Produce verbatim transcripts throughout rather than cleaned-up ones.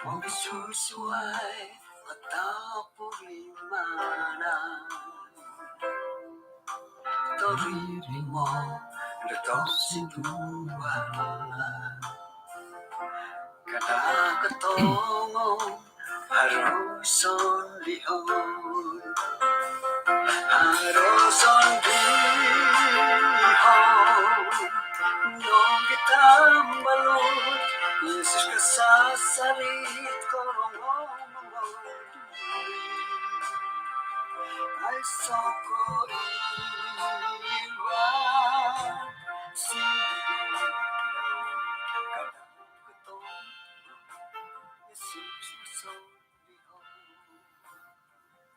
Mogisusuai o topurimanan, torimo do tosindualan. Kada' kotongou haro sondihon, haro sondihon. Nogi tambalut Yesus kasasalit korongou mongoi.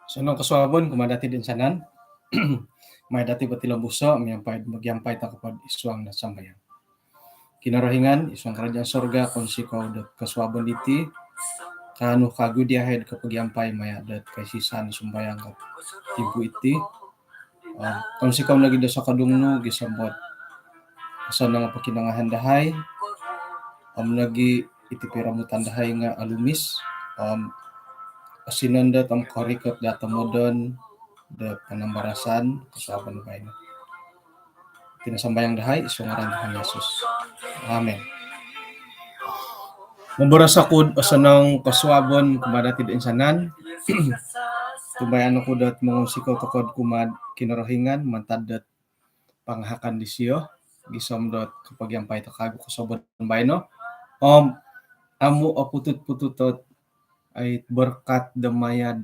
Osonong kosuabon kumaa dati' do insanan. Mai dati' potilombuso' miampai, mogiampai toko pod id suang do sambayang. Kinorohingan id suang karajaan sorga, kounsikou dot kosuabon diti kaanu kagu diahai do kopogiampai maya' dot kaisisan sumbayang ka timpu iti. Om kounsikou nogi do sokodung nu gisom dot osonong o pokinongohon dahai om nogi iti piromutan dahai nga' olumis om osinon dot om korikot dot tomodon do panambarasan kosuabon baino. Iti no sambayang dahai id suang ngaran Tuhan Yesus. Amin. Momboros oku'd osonong kosuabon kumaa dati' do insanan. Tumbayaan oku dot mongunsikou toko'd kumaa'd Kinorohingan mantad dot pangahakan disio gisom dot kopogiampai toko kagu kosuabon baino. Om amu' oputut-putut ot ai berkat do maya'd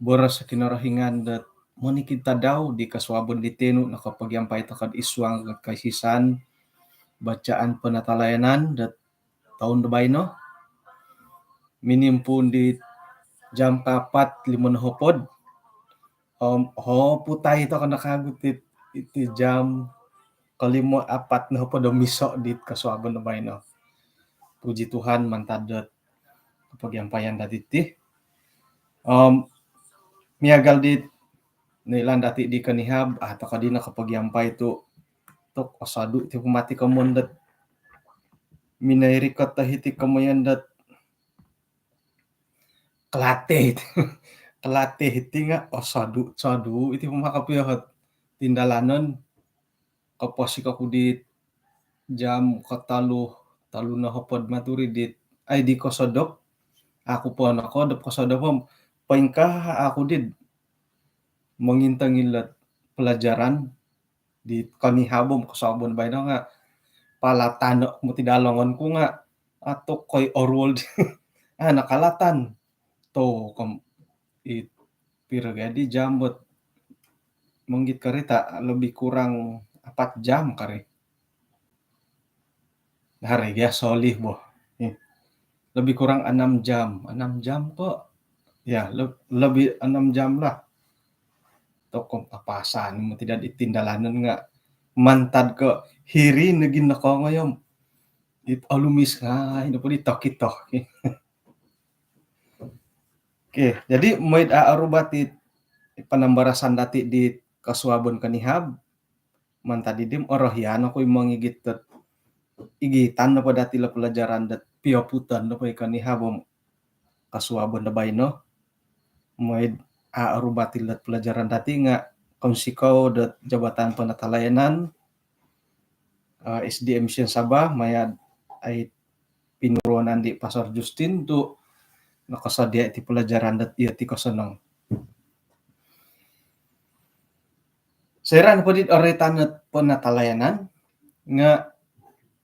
boros Kinorohingan dot monikid tadau di kosuabon diti nu nokopogiampai toko'd id suang dot kaisisan bacaan penatalayanan dot toun do baino. Minimpuun di jam kaapat limo nohopod. Om hoputai toko no kagu ti, iti jam kolimo apat nohopod om iso' dit kosuabon do baino. Puji Tuhan mantad dot kopogiampaian dati' ti. Om miagal dit noilaan dati' di konihab, a' toko di nokopogiampai tu' tok osodu' ti pun mati komoyon dot minoi rikot do hiti komoyon dot kalatih iti. Kalatih iti nga' osodu', osodu' iti pun maka pio ot tindalanon. Koposik oku di jam kotolu, tolu nohopod maturi di, ai di kosodop. Aku po nokodop kosodop om poingkaa aku di mongintong ilo pelajaran di konihab om kosuabon baino nga' palatan no moti dalongon ku nga' atukoi oruol di. A' nakalatan. Tu' kom i piro gadi jam bot monggit kari ta' lebih kurang apat jam kari. Hari ya solih boh. Lebih kurang enam jam. Enam jam ko? Ya, le-, lebih enam jam lah. Tokom apasan moti dot iti tindalanon nga' mantad ko hiri nogi nokongoi om it olumis ngai' nopo di tokito. Okey, jadi moi'd a' orubat it panambarasan dati' di kosuabon konihab, mantad diri om orohian oku i mongigit dot igitan nopo dati' ilo pelajaran dot pioputan nopo i konihab om kosuabon do baino. Moi'd a' orubat ilo pelajaran dati' nga' kounsikou dot Jabatan Penatalayanan, eh, S D A Mission Sabah, maya' ai pinuruanan di Pastor Justin tu' nokosodia' iti pelajaran dot iyo ti kosonong. Soira' nopo dit oroitan dot penatalayanan nga'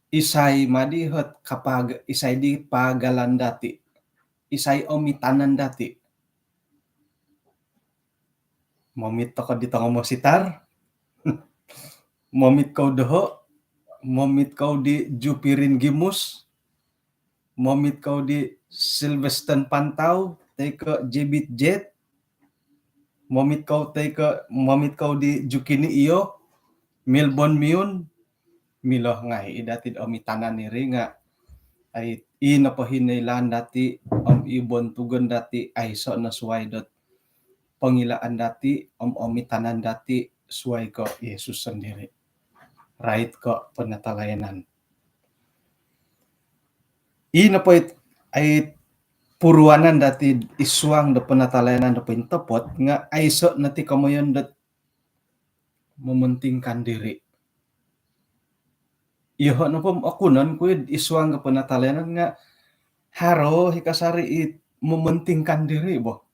isai madi ot kapag-, isai di paagalan dati', isai omitanan dati'. Momit toko di tongo mositar. Momit kou doho', momit kou di Jupirin Gimus, momit kou di Silveston Pantau, toi ko' Jebit Jet, momit kou toi ko' momit kou di Jukini Iyo, Milbon Miun, milo ngai' i dati'd omitanan iri nga' ai i nopo hinoilaan dati' om i bontugon dati' aiso' no suwai dot pongilaan dati' om omitanan dati' suwai ko' Yesus sondiri'. Rait ko' penatalayanan. I nopo it, ai puruanan dati id suang do penatalayanan do pointopot nga aiso no ti komoyon dot mementingkan diri. Iyoho nopo okunon ku id suang do penatalayanan nga haro i kasari it mementingkan diri bo.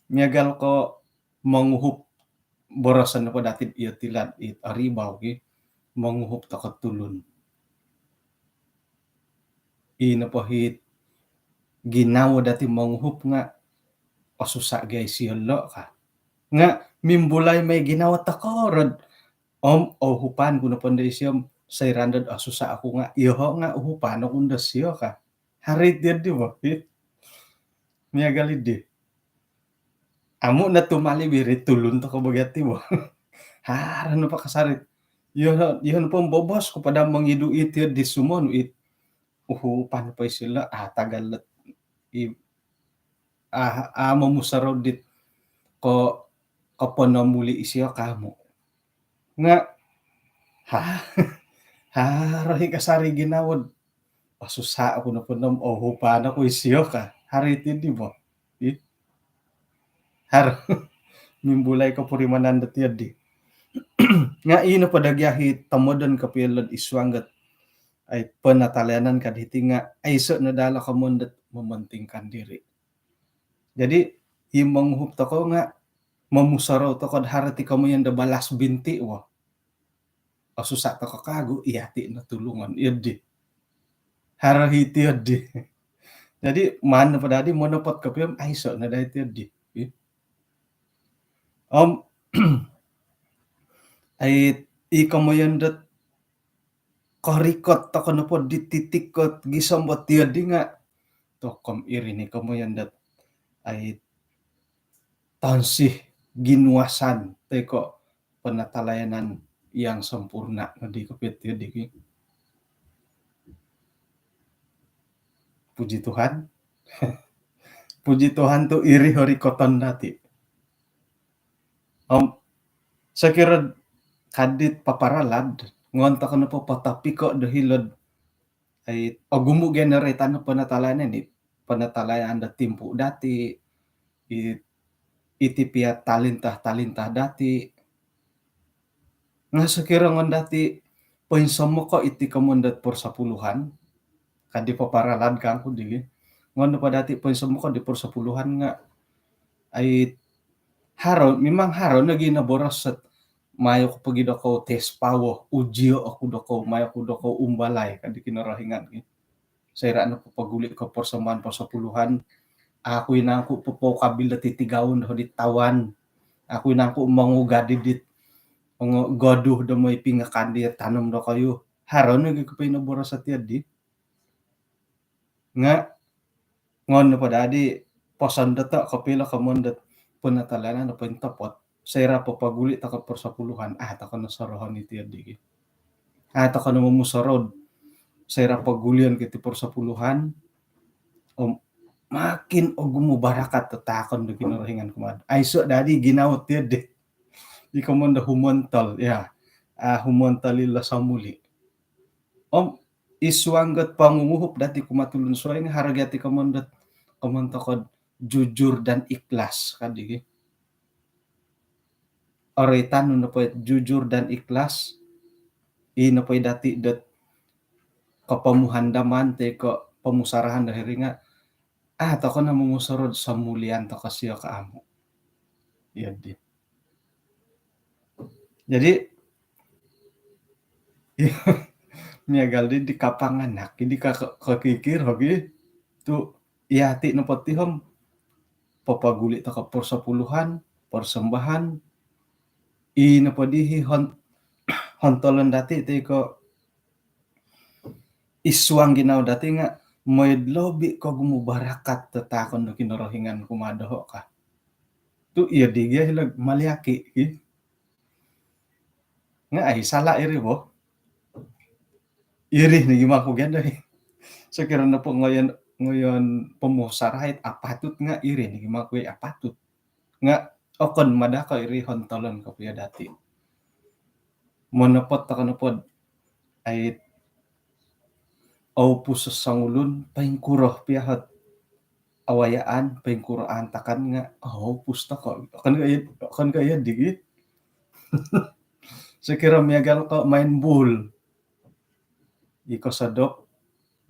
Miagal ko monguhup, boroson nopo dati iyo tilad it aribau ki, monguhup toko tulun. I nopo it ginawo dati monguhup nga osusa gia isio lo ka. Nga mimbulai mai ginawo toko rod om ouhupan ku nopo ndo isio om soira ndo osusa oku nga iyoho nga uhupan oku ndo sio ka. Haro i tiodi bo. Miagal i di. Amu no tumalib iri tulun toko bo gia ti bo. Haro nopo kasari. Iyoho, iyoho nopo bobos ku pada mongidu i tiodi sumonu it. Uhupan po isio lo, ah, tagal lot i, ah, ah, momusorou dit ko, koponomuli isio ka amu. Nga, ha, haro i kasari ginawo. Osusa oku nopo om ouhupan oku isio ka. Haro i tiodi bo. I. Haro. Mimbulai kopurimanan do tiodi. Nga i nopo do gia i tomodon kopio lo id suang dot ai penatalayanan ka diti nga aiso no daa lo komoyon dot mementingkan diri. Jadi i monguhup toko nga momusorou toko do haro ti komoyon do balas binti wo. Osusa toko kagu, iyati no tulungon, iyo di. Haro i tiodi. Jadi maan nopo dadi monopot kopio om aiso no daa i tiodi. I. Om ai i komoyon dot korikot toko nopo di titik ko gisom bo tiodi nga tokom iri ni komoyon dot ai tonsi ginuasan toi ko penatalayanan yang sempurna nga di kopio tiodi ki. Puji Tuhan. Puji Tuhan tu iri o rikoton dati. Om sokiro ka dit paparalad, ngon toko nopo patapiko do hilo'd ai ogumu gia no roitan penatalayanan i, penatalayanan do timpu dati, i, iti pia talintah-talintah dati. Nga sokiro ngon dati poinsomoko iti komoyon dot persepuluhan, ka di paparalad kangku di. Ngon nopo dati poinsomoko di persepuluhan nga ai haro, memang haro nogi no boros dot mayo oku pogi dokou tes power, ujio oku dokou, mayo oku dokou umbalai ka di Kinorohingan ki. Soira no popoguli ko persembahan persepuluhan, au oku inangku popoukabil do titigaun do di tawan, au oku inangku mongugadi dit, mongogoduh do moi pingakan di tanom dokoyu. Haro nogi kopio no boros dot tiodi. Nga ngon nopo dadi posondot kopio lo komoyon dot penatalayanan do pointopot. Soira popoguli toko persepuluhan, ah, toko no sorohon i tiodi ki. Ah, toko no momusorou. Soira pogulion kiti persepuluhan om makin ogumu barakat do taakon do Kinorohingan kumaa do. Aiso dadi ginawo tiodi. I komoyon do humontol, ya. Ah, humontol ilo somuli. Om id suang dot pongunguhup dati kumaa tulun suai nga haro gia ti komoyon dot, komoyon toko do jujur dan ikhlas ka di ki. Roitan nu nopo jujur dan ikhlas, i nopo i dati dot kopomuhandaman toi ko pomusarahan do hiri nga, ah, toko no momusorou do somulian toko sio ka amu. Iyo di. Jadi miagal di, di kapanganak, di ka, ka, kakikir ogi tu iyati nopo ti om popoguli toko persepuluhan, persembahan, i nopo di i hon-, hontolon dati toi ko id suang ginawo dati nga mooi do lobi ko ogumu barakat do taakon do Kinorohingan kumaa doho ka. Tu iyo di gia hilo'd Maliaki ki. Nga ai sala iri bo. Iri nogi mangku gia do. Sokiro nopo ngoyon, ngoyon pomusarahan it apatut nga iri nogi mangku i apatut. Nga okon mada ko iri hontolon kopio dati. Monopot toko nopo do ai oupus songulun, poingkuro pia ot awayaan, poingkuro antakan nga oupus toko. Okon ko iya, okon ko iya digi. Sokiro miagal ko main bul, i kosodop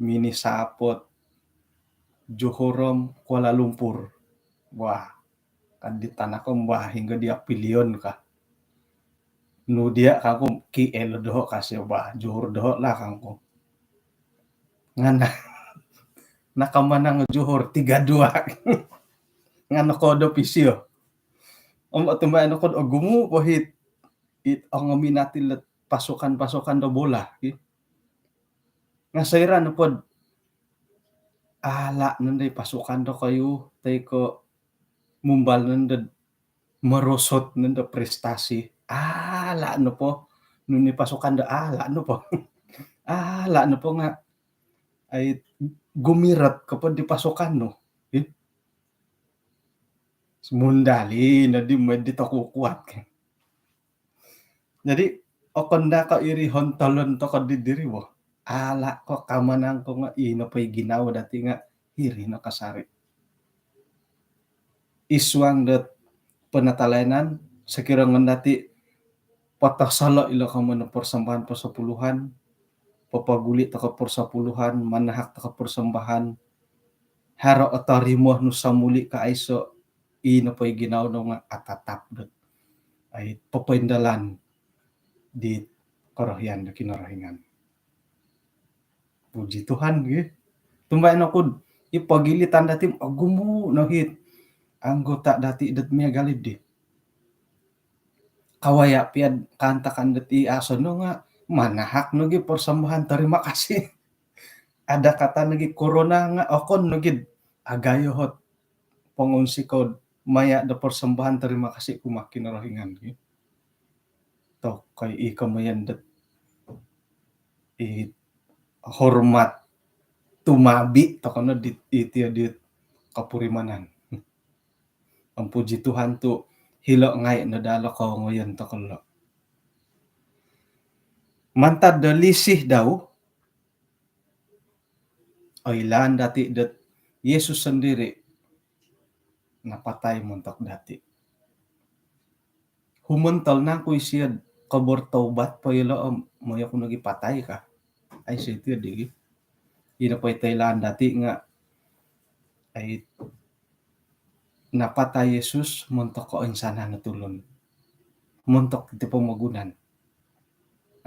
minisapot Johor om Kuala Lumpur. Wah, kan di tanak om, wah, hinggo dia pilion ka. Nu dia kangku, K L doho ka sio, bah, Johor doho lah kangku. Nga nakamanang Johor tiga dua. Nga nokoodop isio. Om otumbayaan oku do ogumu po it, it ongominati lot pasukan-pasukan do bola, ki. Nga soira nopo do ala nondo i pasukan dokoyu, toi ko mumbal nondo, merosot nondo prestasi. Ala nopo, nunu i pasukan do ala nopo. Ala nopo nga, ai, gumirot ko po di pasukan nu. Eh? Mundali nodi, modi toko kuat, ki. Jadi, okon daa ko iri hontolon toko di diri, bo. Ala ko kamanang ko nga, ino po i ginawo dati nga, iri no kasari. Id suang dot penatalayanan, sokiro ngon dati potosolo ilo komoyon do persembahan persepuluhan, popoguli toko persepuluhan, manahak toko persembahan, haro otorimo nu somuli ko aiso, ino po i ginawo nu nga atatap dot, ai, popoindalan di korohian do Kinorohingan. Puji Tuhan, gi. Tumbayaan oku do i pogilitan dati om ogumu no it anggota dati dot miagal di. Kawaya pia do kaantakan dot i aso no nga manahak nogi persembahan terima kasih. Ada kata nogi corona nga okon nogi do agayo ot pongunsikou do maya do persembahan terima kasih kumaa Kinorohingan, ki. Tokoi i komoyon dot i hormat tumabi toko no di, i tio di kopurimanan. Om puji Tuhan tu hilo ngai no daa lo kongoyon toko lo. Mantad do lisi dau, oilaan dati dot Yesus sendiri napatai montok dati. Humontol nangku isio do kobortobat po ilo om moyo ku nogi patai ka? Aiso iti digi. Ino po i toilaan dati nga, ai, napatai Yesus montok koinsanan o tulun, montok iti pomogunan.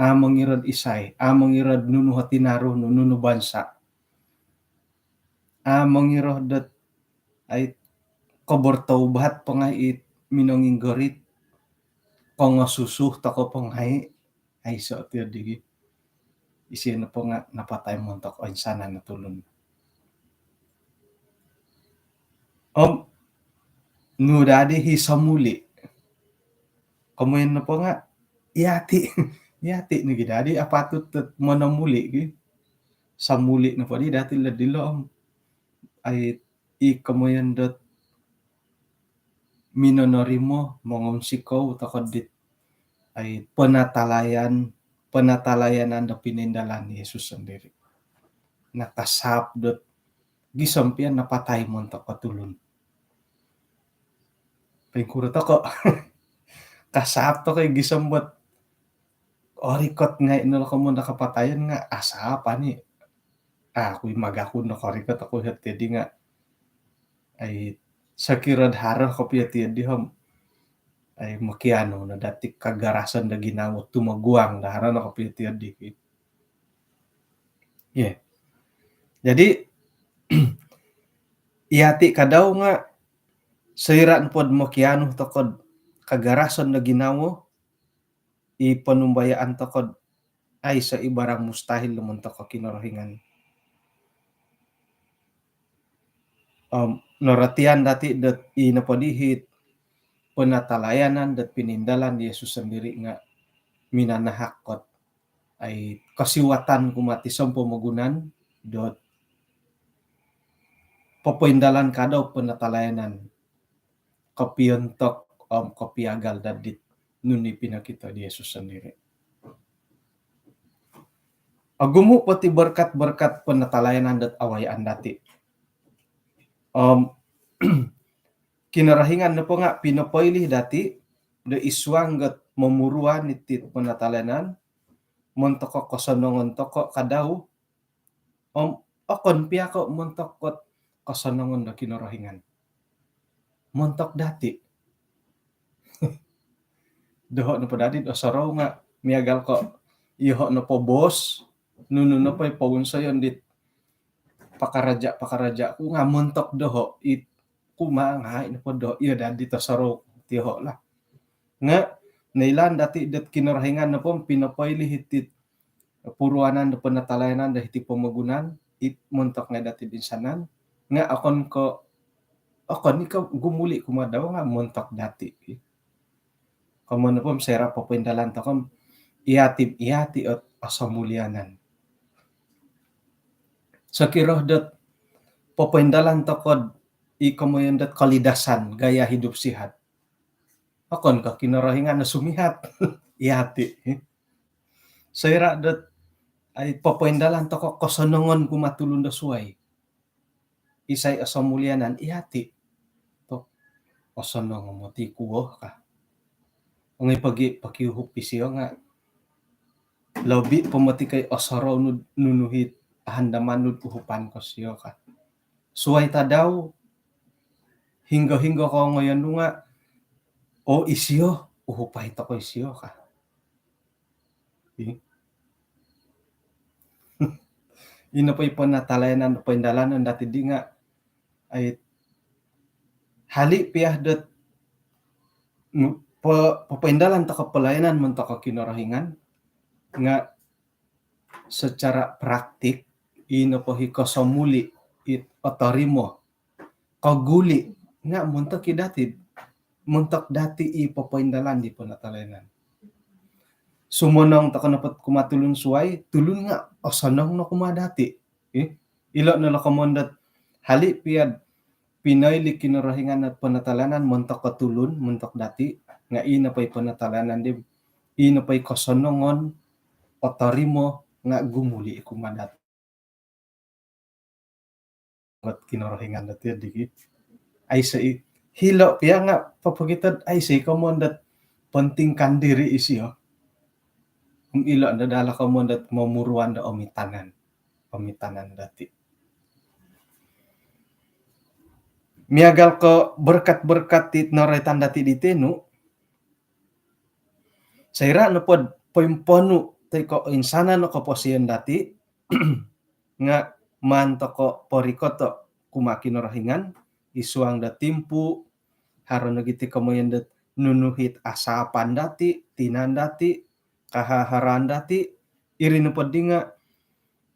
A mongiro do isai, a mongiro do nunu o tinaru nu, nunu bansa. A mongiro dot, ai, kobortobat po ngai it minonginggorit, kongosusu toko po ngai, aiso tio digi. Isio nopo nga napatai montok oinsanan o tulun. Om nu dadi i somuli? Komoyon nopo nga, yati, yati nogi dadi apatut dot monomuli, ki. Somuli nopo di dati lo dilo om, ai, i komoyon dot minonorimo, mongunsikou toko dit, ai, penatalayan, penatalayanan do pinoindalan Yesus sendiri. Nakasaap dot gisom pia napatai montok o tulun. Poingkuro toko? Kasaap toko i gisom bo do orikot ngai no lo komoyon do kapatayan nga asaap ani. A, oku i magakun do korikot oku hiti di nga, ai, sokiro do haro kopio ti di om, ai, mokianu no dati kagarasan do ginawo tumoguang do haro no kopio ti di, ki. Ye. Jadi, yati ka dau nga soira nopo do mokianu toko do kagarasan do ginawo, i ponumbayaan toko do aiso i barang mustahil do montok o Kinorohingan. Om norotian dati dot i nopo dihit penatalayanan dot pinoindalan Yesus sendiri nga minanahak ot, ai, kosiwatan kumaa ti sompomogunan dot popoindalan ka dau penatalayanan kopiontok om kopiagal dadi nunu i pinokito di Yesus sendiri. Ogumu' po ti berkat-berkat penatalayanan dot awayaan dati'. Om Kinorohingan nopo nga' pinopoilih dati' do id suang dot momuruan iti penatalayanan montok kosonongon toko' kadau, om okon pia ko' montok kot kosonongon do Kinorohingan. Montok dati'. Doho' nopo dati' do osorou nga' miagal ko' iyoho' nopo bos, nunu nopo i powonsoyon dit pakaraja'-pakaraja' ku nga' montok doho', it kumaa ngai' nopo doho', iyo dati' do osorou tiyoho' lah. Nga' noilaan dati' dot Kinorohingan nopo pinopoilih iti puruanan do penatalayanan do hiti pomogunan, it montok ngai' dati' do insanan, nga' okon ko', okon i ko' gumuli' kumaa dau nga' montok dati'. Komoyon nopo soira' popoindalan toko' om iyati', iyati' ot osomulianan. Sokiro dot popoindalan toko' i komoyon dot kolidasan, gaya hidup sihat. Okon ko' Kinorohingan no sumihat. Iyati'. Soira' dot ai popoindalan toko' kosonongon kumaa tulun do suwai, isai osomulianan? Iyati'. Tok, osonong moti kuo ka. Ongoi pogi' pokiuhup isio nga' lobi po moti kai osorou nu'd nunu it ahandaman nu'd uhupan ko sio ka. Suwai tadau, hinggo-hinggo kongoyon nu nga', oo, isio, uhupai toko' isio ka. Ino po i penatalayanan poindalanon dati' di nga' ai hali' pia dot popoindalan toko' pelayanan montok Kinorohingan nga' secara praktik ino po i kosomuli' it otorimo, koguli' nga' montok i dati', montok dati' i popoindalan di penatalayanan. Sumonong toko' nopo kumaa tulun suwai, tulun nga' osonong no kumaa dati'. Ilo' no lo komoyon dot hali' pia'd pinoilih Kinorohingan o penatalayanan montok tulun, montok dati', nga' ino po i penatalayanan di, ino po i kosonongon otorimo nga' gumuli' kumaa dati'. Ot Kinorohingan dati' di ki. Aiso i, hilo' pia nga' popokito'd aiso i komoyon dot pentingkan diri isio. Om ilo' no daa lo komoyon dot momuruan do omitanan, omitanan dati'. Miagal ko' berkat-berkat ti noroitan dati' di tinu, soira' nopod poimponu' toi ko' insanan o koposion dati', nga' maan toko' porikoto' kumaa Kinorohingan id suang do timpu', haro nogi ti komoyon dot nunu it asapan dati', tinan dati', kahaharaan dati', iri nopo di nga'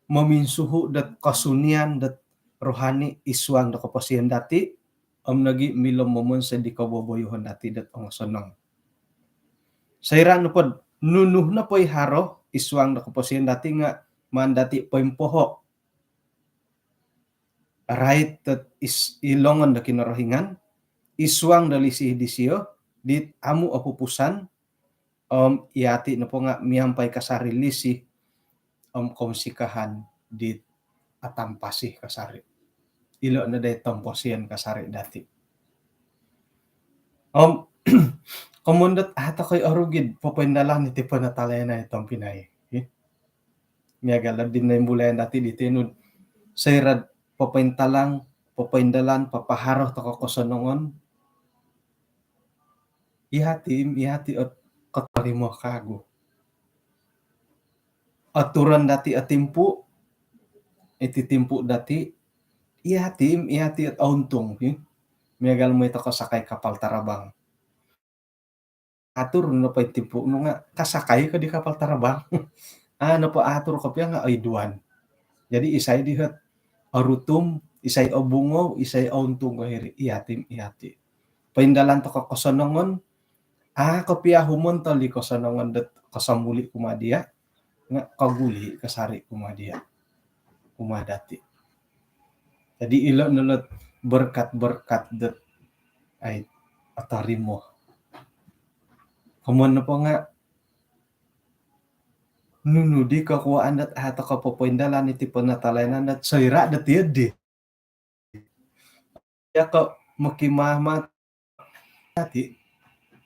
mominsuhu' dot kosunian dot rohani id suang do koposion dati', om nogi milo momonsoi di koboboyoon dati' dot ongosonong. Soira' nopod nunu nopo i haro id suang do koposion dati' nga' maan dati' poimpoho' rait dot id longon do Kinorohingan, id suang do lisi disio dit amu' opupusan, om iyati' nopo nga' miampai kasari lisi om kounsikahan dit atampasi kasari. Ilo' no dai tomposion kasari dati'. Om komoyon dot a' toko' i orugi'd popoindalan iti penatalayanan i tompinai. Miagal di noimbulayan dati' di tinu'd soira'd popointalang, popoindalan, papaharo toko' kosonongon, iyati' im iyati' ot kotorimo kagu. Aturan dati' o timpu', iti timpu' dati', iyati' im iyati' ot ountung. Miagal mooi toko' sakai kapal tarabang. Atur nopo i timpu' nu nga' kasakai ko di kapal tarabang. A' nopo atur kopio nga' oiduan. Jadi isai di ot orutum, isai obungou, isai ountung ko hiri, iyati' im iyati'. Poindalan toko' kosonongon, a' kopio humontol di kosonongon dot kosomuli' kumaa diya', nga' koguli' kasari' kumaa diya', kumaa dati'. Jadi ilo' no lot berkat-berkat dot ai otorimo. Komoyon nopo nga' nunu di kokuaan dot a' toko' popoindalan iti penatalayanan dot soira' dot iyo di. Iya ko' mokimaamaa dati',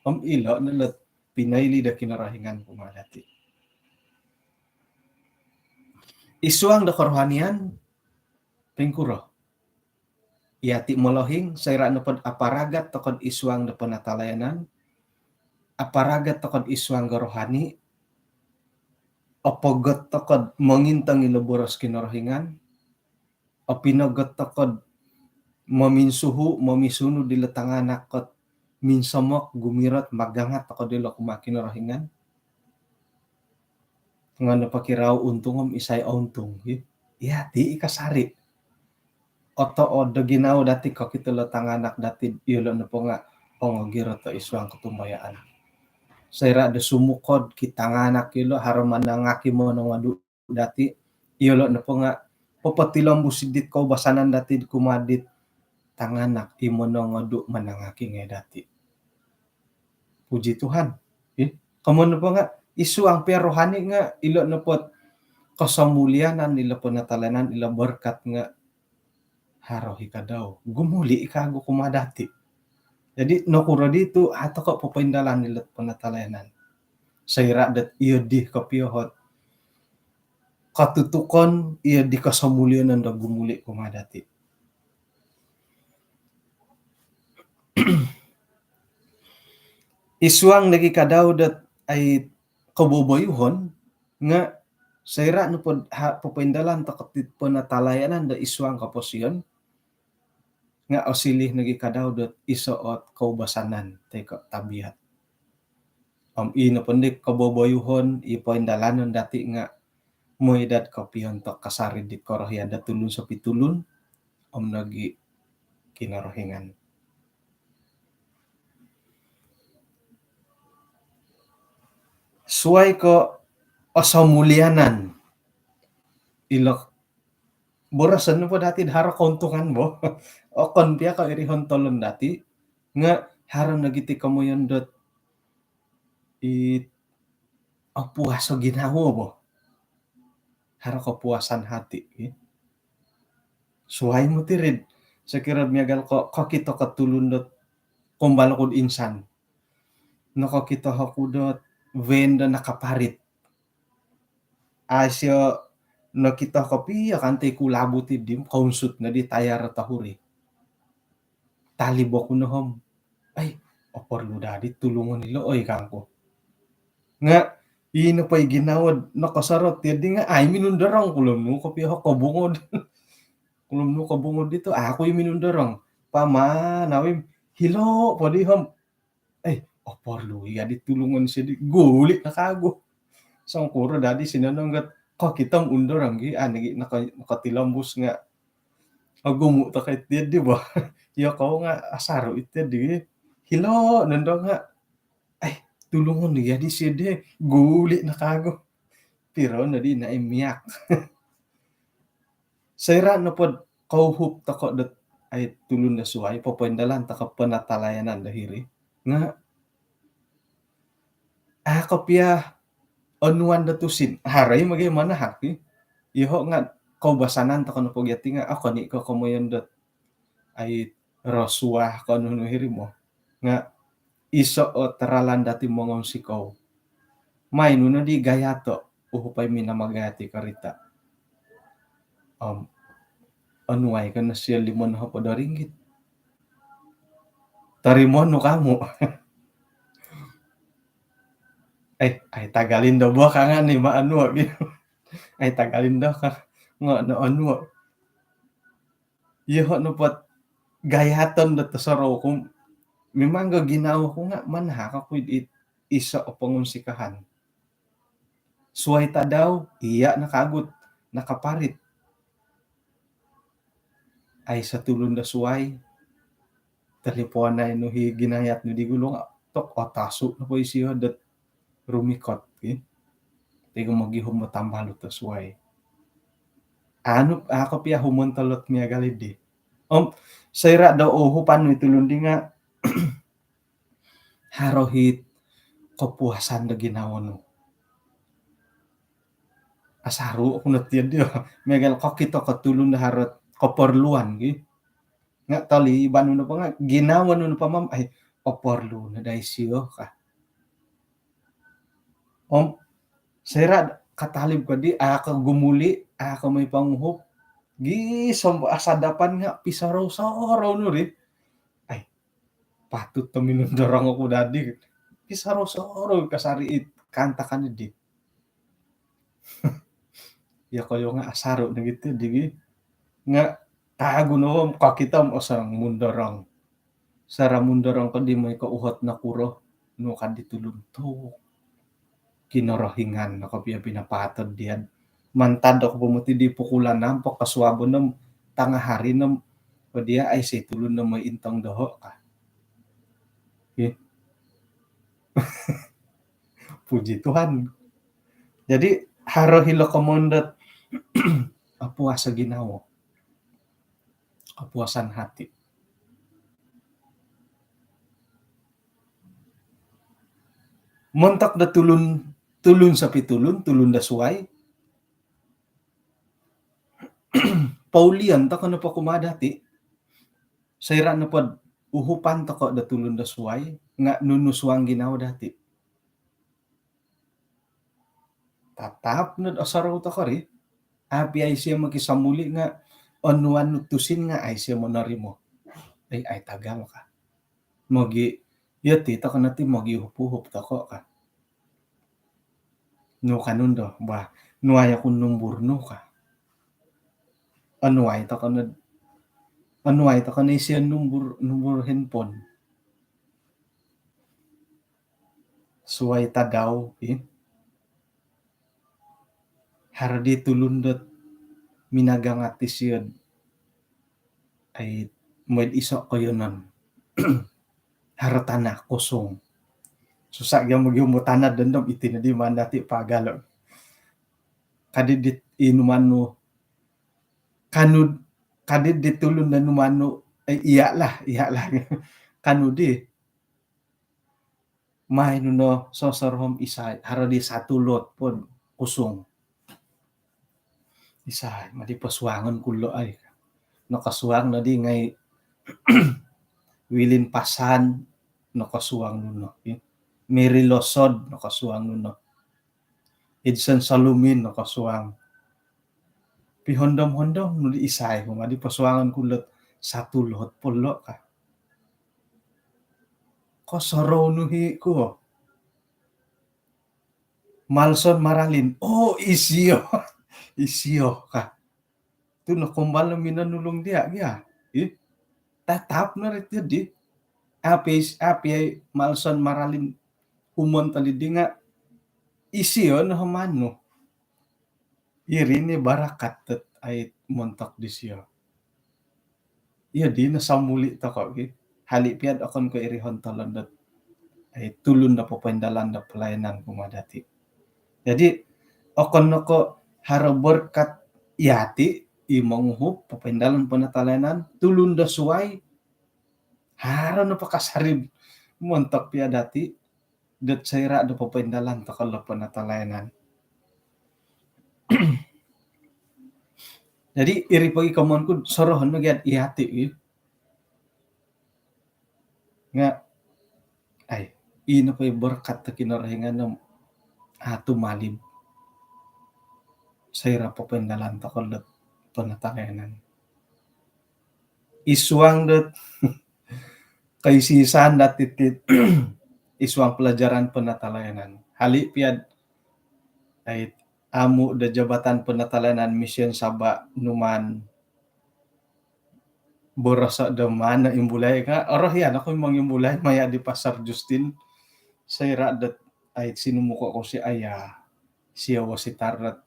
om ilo' no lot pinoili do Kinorohingan kumaa dati'. Id suang do kerohanian, poingkuro? Iyati' molohing, soira' nopod aparagat toko'd id suang do penatalayanan, aparagat toko'd id suang do rohani, opogot toko'd mongintong ilo boros Kinorohingan, opinogot toko'd mominsuhu', momisunud ilo tanganak kot minsomok, gumirot, magangat toko'd ilo kumaa Kinorohingan. Nga' nopokirau untung om isai ountung, hi? Iyati' i kasari'. Otood do ginawo dati' kokito lo tanganak dati', iyolo' nopo nga' ongogirot id suang kotumbayaan. Soira' do sumukod ki tanganak ilo, haro manangaki monongodu' dati', iyolo' nopo nga' popotilombus dit koubasanan dati' kumaa dit tanganak i monongodu' manangaki ngai' dati'. Puji Tuhan. Ih, komoyon nopo nga' id suang pia rohani nga' ilo' nopod kosomulianan, ilo' penatalayanan, ilo' berkat nga' haro i kadau. Gumuli' i kagu kumaa dati'. Jadi, nokuro di tu' a' toko' popoindalan ilo' penatalayanan? Soira' dot iyo di kopio ot kotutukon, iyo di kosomulianan do gumuli' kumaa dati'. Id suang nogi' kadau dot ai koboboyuhon nga' soira' nopod ha' popoindalan toko' ti penatalayanan do id suang koposion, nga' osiliu nogi' kadau dot iso' ot koubasanan toi ko' tabiat. Om ii nopo ndi koboboyuhon i poindalanon dati' nga' moi dot kopio ontok kasari dit korohian do tulun sopitulun om nogi' Kinorohingan. Suwai ko' osomulianan ilo' boroson nopo dati' do haro kountungan bo. Okon pia ko' iri hontolon dati' nga' haro nogi' ti komoyon dot i opuas o ginawo bo. Haro kepuasan hati, i. Suwai moti rid, sokiro miagal ko' kokito ko' tulun dot kombal oku'd insan. Nokokito oku dot van do nakaparit. Ai sio nokito kopio kanto i kulabut iddi, kounsut noddi tayar tohuri. Talib oku no om, ai, oporlu dadi tulungon ilo' oi kangku. Nga' ii nopo i ginawo'd nokosorot iyo di nga' ai minundorong, kulom nu kopio kobungod. Kulom nu kobungod di tu' aku i minundorong. Paman au i hilo' poddi om, eh, oporlu i' dadi tulungon sio di, guli' no kagu. Songkuro dadi sinonong got kokito om undorong gi, a' nogi' noko-, nokotilombus nga' ogumu' toko' iti di bo. Iyokoyu nga' asaru' iti di. Hilo' nondo nga', eh, tulungon i' dadi sio di, guli' no kagu. Piro noddi nai' miak. Soira' nopod kouhup toko' dot ai tulun do suwai, popoindalan toko' penatalayanan do hiri nga' a' kopio onuan do tusin. Haro i' mogoi manahak i. Iyoho' nga' koubasanan toko' nopo gia ti nga' okon i' ko' komoyon dot ai rosuah ko' nunu hiri mo. Nga' iso' ot ralan dati' mongounsikou. Mai nu noddi gayato', uhupai minamagayat i karita'. Om onuai ko no sio limo nohopod do ringgit. Torimoon nu kamu'. Eh, ai tagal indo bo ka nga' ni ma onuo' gi. Ai tagal indo ka nga' no onuo'. Iyoho' nopo ot gayaton dot osorou ku, mimang ginawo ku nga' manahak oku id iso' o pongunsikahan. Suwai tadau, iya' nakagut, nakaparit. Ai sotulun do suwai, taliponai nu hi ginayat nu di gulu nga' tok otasu' nopo isio dot rumikot, ki. Ti ko mogihum do tambalut do suwai. Anu, a' kopio humontolot miagal iddi. Om soira' do uhupan nu i tulun di nga' haro hi kepuasan do ginawo nu. Asaru' oku no tiyo diyo. Miagal kokito ko tulun do haro keperluan gi. Nga' toliban nu nopo nga' ginawo nu nopo mam, ai, oporlu no dai siyo ka. Om soira' katalib ko di, a' ko gumuli', a' ko moi ponguhup, gisom asadapan nga' pisorou-sorou nu ri. Ai, patut do minundorong oku dadi. Pisorou-sorou kasari it kaantakan di. Iyokoyu nga' asaru' nogi ti digi. Nga' kagu no kokito om osonong mundorong. Soira' mundorong ko di moi ko uhot nokuro nu ka di tulun tu' Kinorohingan no kopio pinapaatod diya'. Mantad oku po moti di pukul anam po kosuabon om tangahari no, o diya' aiso tulun no moi intong doho' ka. Ih. Puji Tuhan. Jadi haro hilo komoyon dot opuaso ginawo. Kepuasan hati. Montok do tulun, tulun sopi tulun, tulun do suwai. Poulion toko' nopo kumaa dati'. Soira' nopod uhupan toko' do tulun do suwai, nga' nunu suang ginawo dati'. Tatap nod osorou toko' ri. A' pia isio mokisamuli' nga' onuan nu tusin nga' a' isio monorimo. Ai, ai tagal ka. Mogi, iyo ti toko' no ti mogiuhup-uhup toko' ka. Nu kanu ndo, bah, nuai oku numbur nu ka. Onuai toko' no, onuai toko' no isio numbur, numbur handphone. Suwai tadau, ih. Haro di tulun dot minagangat isio'd, ai, moi'd iso' koiyonon. Haro tana' kosong. Susa' gia mogium do tana' dondo, iti nodi maan dati' pagalo'. Kadi' dit inuman nu, kanu, kadi' dit tulun do numan nu, eh, iyalah, iyalah. Kanu di, mai nu no sosorohom isai, haro di satu lot pun kosong. Isai, madi posuangon ku lo' ai. Nokosuang nodi ngai' Wilin Pasan, nokosuang nu no. Mary Losod, nokosuang nu no. Edson Salumin, nokosuang. Pihondom-hondom nu di isai, madi posuangon ku lot satu lot po lo' ka. Kosorou nu hi' ku. Malson Maralin. Oh, isio. Isio ka. Tu' nokombal no minonulung diya' gia. Ih, tatap no ri ti di. A' pia, a' pia Malson Maralin umon tolidi nga' isio no manu. Iri ni barakat dot ai montok disio. Iyo di no somuli' toko' gi. Hali' pia'd okon ko' iri hontolon dot ai tulun do popoindalan do pelayanan kumaa dati'. Jadi okon no ko' haro berkat iyati' i monguhup popoindalan penatalayanan, tulun do suwai haro no pakasari montok pia dati' dot soira' do popoindalan toko' lo penatalayanan. Jadi iri pogi komoyon ku sorohon no gia'd iyati' i. Nga' ai, ino po i berkat do Kinorohingan om a' tumalib soira' popoindalan toko' lo penatalayanan. Isuang dot kaisi-isaan dati' ti isuang pelajaran penatalayanan. Hali' pia'd ai amu' do Jabatan Penatalayanan Mission Sabah numaan boroso' do maan no imbulai ka. Orohian oku mongimbulai maya' di Pastor Justin. Soira' dot ai sinumuko' ko si aya, sio wasitar dot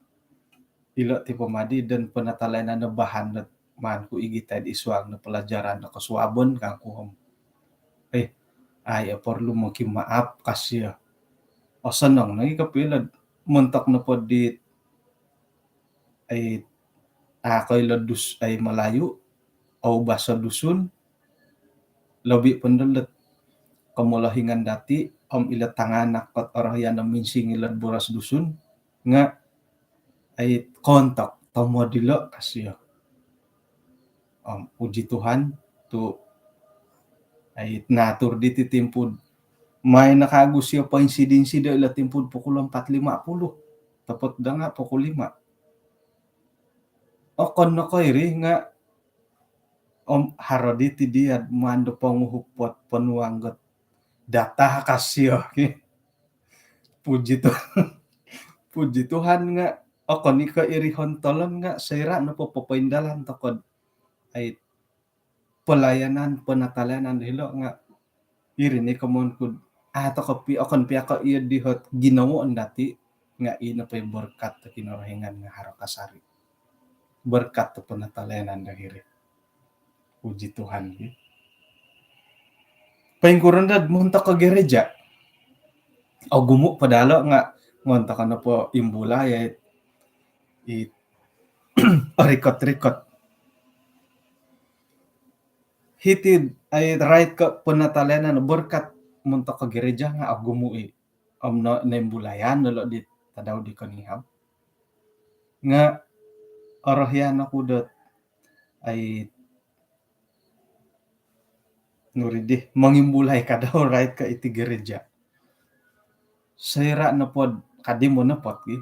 ilo' ti po madi don penatalayanan do bahan dot maan ku igitai'd isuang do pelajaran do kosuabon kangku om. Eh, ai, oporlu mokimaap ka sio. Osonong nogi' kopio ilo'd montok nopo di ai, a' koilo dus-, ai Malayu, au baso Dusun, lobi' po ndo lot komolohingan dati' om ilo tanganak kot orohian om minsingilo boros Dusun nga' ai kontok tomod ilo ka sio. Om puji Tuhan tu ai naatur diti timpu mai nakagu sio poinsido-insido ilo timpu pukul empat lima puluh. Topot da nga pukul lima. Okon no ko iri nga om haro diti dia mando ponguhup ponuang got data ka sio ki. Puji Tuhan. Puji Tuhan nga okon i ko iri hontolon nga soira nopo popoindalan tokod ai pelayanan penatalayanan do hilo nga iri ni komoyon ku ah toko pi okon pia ko iyo dihot ginawo ndati nga ino po berkat do Kinorohingan nga haro kasari berkat do penatalayanan do hiri. Puji Tuhan. Poingkuro ndad montok ko gereja? Ogumu padalo nga ngontok nopo imbulai i rikot-rikot. Hiti ai rait ko penatalayanan berkat montok ko gereja nga ogumu i. Om no nembulayan dolo di tadau di konihab. Nga orohian oku dot ai nuri di mongimbulai kadau rait ko iti gereja. Soira nopod kadi monopot gi.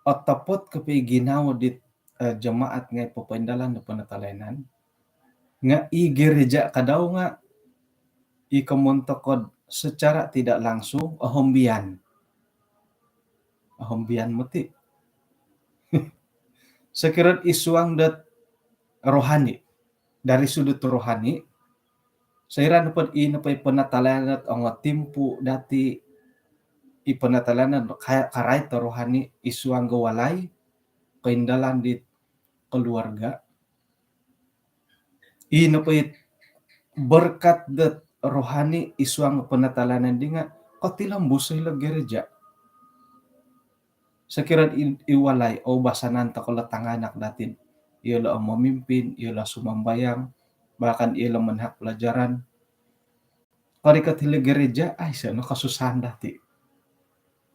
Otopot ko pi ginawo dit jemaat ngai popoindalan do penatalayanan. Nga i gereja kadau nga i komoyon tokod secara tidak langsung ohombian. Ohombian moti. Sokiro id suang dot rohani. Dari sudut rohani, soira nopod i nopo i penatalayanan ongo timpu dati i penatalayanan karait do rohani id suang do walai, koindalan di keluarga. I nopo i berkat dot rohani id suang penatalayanan di nga kotilombus hilo gereja. Sokiro i walai o basanan toko lo tanganak dati, iyolo memimpin, iyolo sumambayang, bahkan iyolo manahak pelajaran. Korikot hilo gereja aiso no kasusahan dati.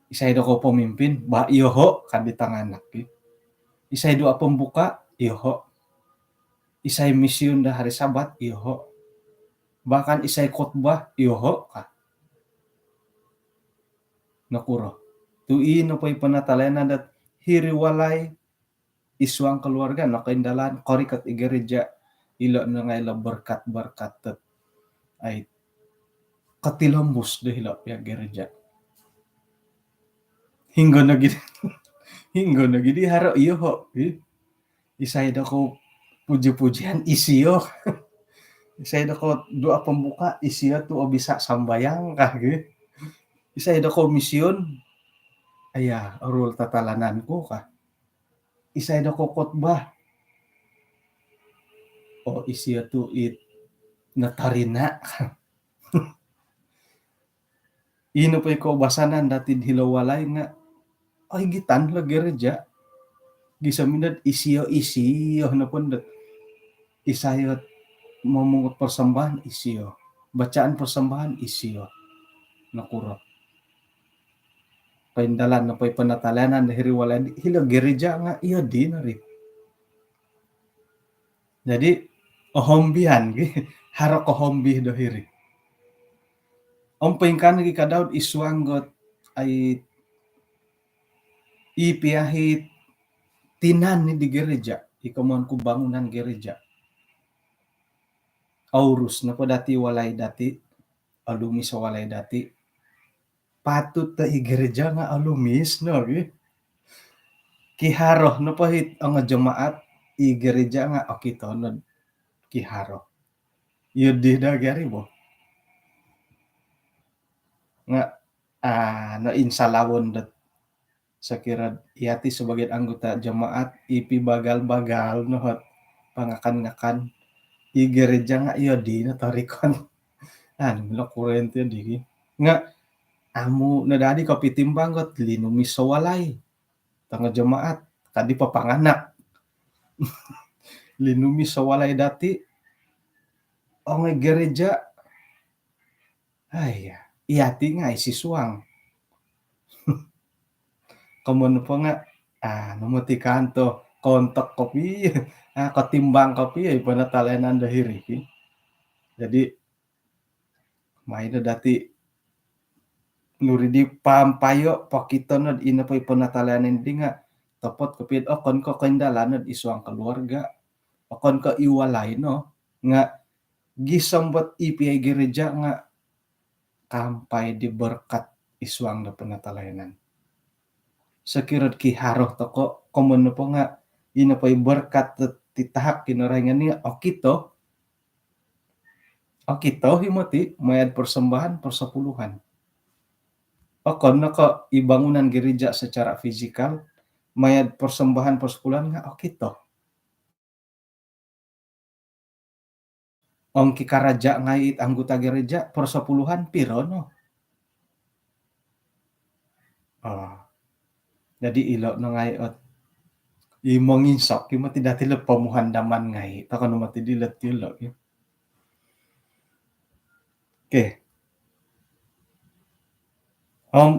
Isai do ko pemimpin? Ba iyoho kadi tanganak ki. Isai doa pembuka? Iyoho. Isai misiun do hari Sabat? Iyoho. Bahkan isai khotbah? Iyoho ka. Nokuro? Tu i nopo i penatalayanan dot hiri walai id suang keluarga nokoindalan korikot i gereja ilo nongai lo berkat-berkat dot ai kotilombus do hilo pia gereja. Hinggo nogi hinggo nogi di haro iyoho. Isai do ko puji-pujian isio. Isai do ko doa pembuka isio tu o bisa sambayang kah gi. Isai do ko misiun aya orul tatalanan ku kah. Isai do ko khotbah o isio tu it natarina. Ino po i koubasanan dati hilo walai nga oigitan lo gereja. Gisom i dot isio-isio nopo dot isai ot momungut persembahan isio, bacaan persembahan isio. Nokuro? Koindalan nopo i penatalayanan do hiri walai hilo gereja nga iyo di nori. Jadi ohombian gi haro kohombi do hiri. Om poingkaa nogi kadau id suang dot ai i pia i tinan ni di gereja, i komoyon ku bangunan gereja. Ourus nopo dati walai dati, olumis o walai dati. Patut do i gereja nga olumis nogi. Kiharo nopo it ongo jemaat i gereja nga okito no kiharo. Iyo di do gari bo. Nga ah no insalawon dot sokiro yati sebagai anggota jemaat i pibagal-bagal no ot pangakan-ngakan i gereja nga iyo di no torikon. Anu milo kuren ti di nga amu no dadi kopitimbang ot linumis o walai tongo jemaat kadi papanganak. Linumis o walai dati ongo gereja. Aiya, iyati nga isi suang. Komoyon nopo nga Ah, nomoti kanto kontok kopio, ah, kotimbang kopio i penatalayanan do hiri ki. Jadi, mai no dati nuri di pampayo, pokito no ino po i penatalayanan di nga topot kopio, okon ko koindalan no id suang keluarga, okon ko i walai no, nga gisom dot i pia i gereja nga kaampai di berkat id suang do penatalayanan. Sokiro kiharo toko, komoyon nopo nga ino po i berkat dot titahak Kinorohingan ni nga okito, okito i moti maya do persembahan persepuluhan. Okon no ko i bangunan gereja secara fizikal, maya do persembahan persepuluhan nga okito. Ong kikaraja ngai it anggota gereja, persepuluhan piro no? Oh. Jadi ilo no ngai ot i monginsok ki moti dati lo pomuhandaman ngai. Toko no moti dilo ti lo ki. Okey. Om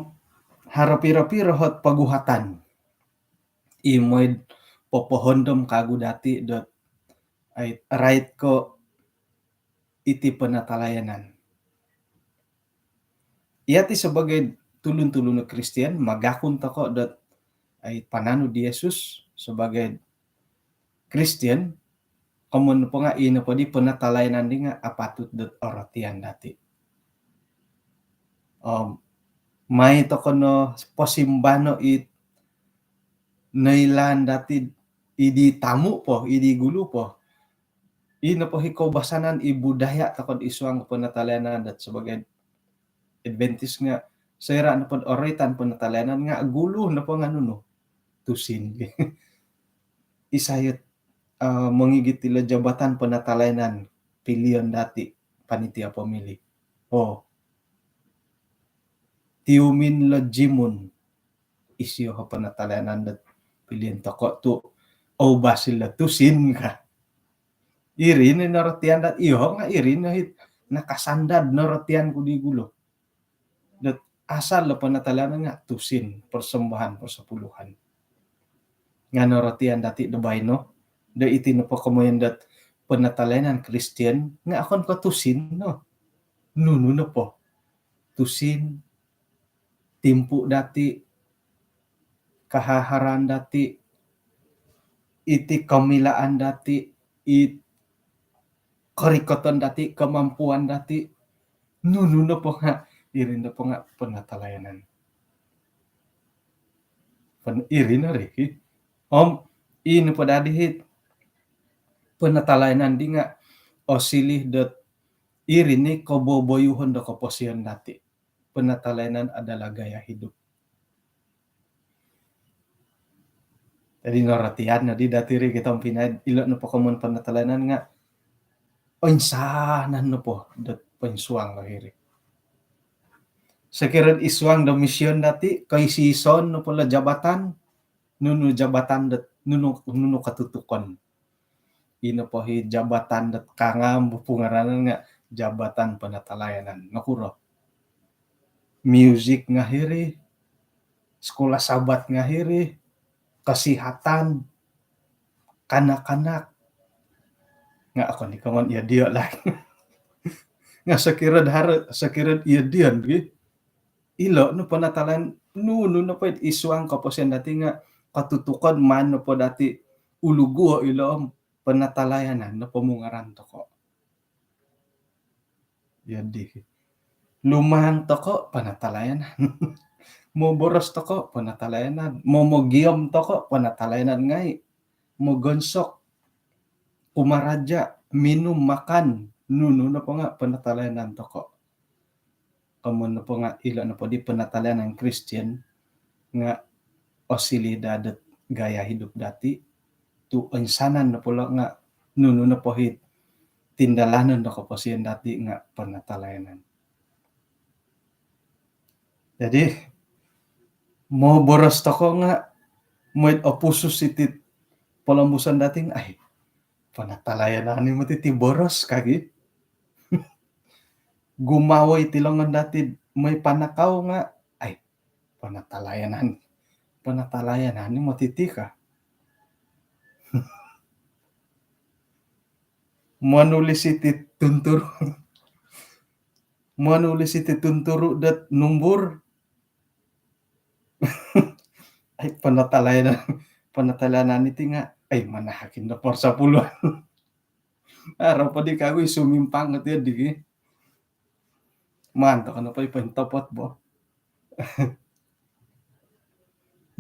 haro piro-piro ot poguhatan i mooi do popohondom kagu dati dot ai, rait ko iti penatalayanan. Yati sebagai tulun-tulun Kristian, magakun toko dot ai, pananud di Yesus sebagai Kristian, komoyon nopo nga ino po di penatalayanan di nga apatut dot orotian dati. Om mai toko no posimbano it noilaan dati, i di tamu po, i di gulu po. Ino po i koubasanan, i budaya toko id suang penatalayanan dot sebagai Adventist nga soira nopo do oroitan penatalayanan nga gulu nopo nga nunu? Tusin. Isai ot, eh, mongigit ilo jabatan penatalayanan pilion dati panitia pemilih? Oh. Tiumin lo Jimun. Isio o penatalayanan dot pilion toko tu oubas ilo tusin ka. Iri no norotian dot, iyo nga iri no it nakasandad norotian ku di gulu. Dot asal lo penatalayanan nga tusin, persembahan, persepuluhan. Nga norotian dati do baino, do iti nopo komoyon dot penatalayanan Kristian nga okon ko tusin no. Nunu nopo? Tusin, timpu dati, kahaharan dati, iti komilaan dati, it korikoton dati, kemampuan dati, nunu nopo nga, iri nopo nga penatalayanan. Pen-, iri no ri ki. Om, i nopo dadi it penatalayanan di nga osiliu dot iri ni koboboyuhon do koposion dati. Penatalayanan adalah gaya hidup. Jadi norotian nodi dati ri kito om pinai, ilo nopo komoyon penatalayanan nga oinsanan nopo dot poinsuang lo hiri. Sokiro id suang do mision dati, koisoisoon nopo lo jabatan, nunu jabatan dot, nunu, nunu kotutukon. Ino po i jabatan dot kangam bo pungaranan nga jabatan penatalayanan. Nokuro? Muzik nga hiri, sekolah Sabat nga hiri, kesihatan, kanak-kanak. Nga okon i komoyon iyo dio lah. Nga sokiro do haro, sokiro iyo dio gi. Ilo no penatalayanan, nunu nopo id suang koposion dati nga kotutukon maan nopo dati uluguo ilo om penatalayanan nopo mungaran toko. Jadi, lumaan toko penatalayanan. Moboros toko penatalayanan. Momogiom toko penatalayanan ngai. Mogonsok, kumaraja, minum, makan, nunu nopo nga penatalayanan toko. Komoyon nopo nga ilo nopo di penatalayanan Kristian nga osiliu daa dot gaya hidup dati, tu oinsanan nopo lo nga nunu nopo it tindalanon do koposion dati nga penatalayanan. Jadi, moboros toko nga mooi do opusus iti polombuson dati nga, ai, penatalayanan ni moti ti boros ka gi. Gumawo iti longon dati mooi panakau nga, ai, penatalayanan. Penatalayanan ni motiti ka. Monulis iti tunturu, monulis iti tunturu dot numbur. Ai, penatalayanan, penatalayanan iti nga, ai, manahak i do persepuluhan. Haro po di kagu i sumimpang kati di gi. Maan toko nopo i pointopot bo.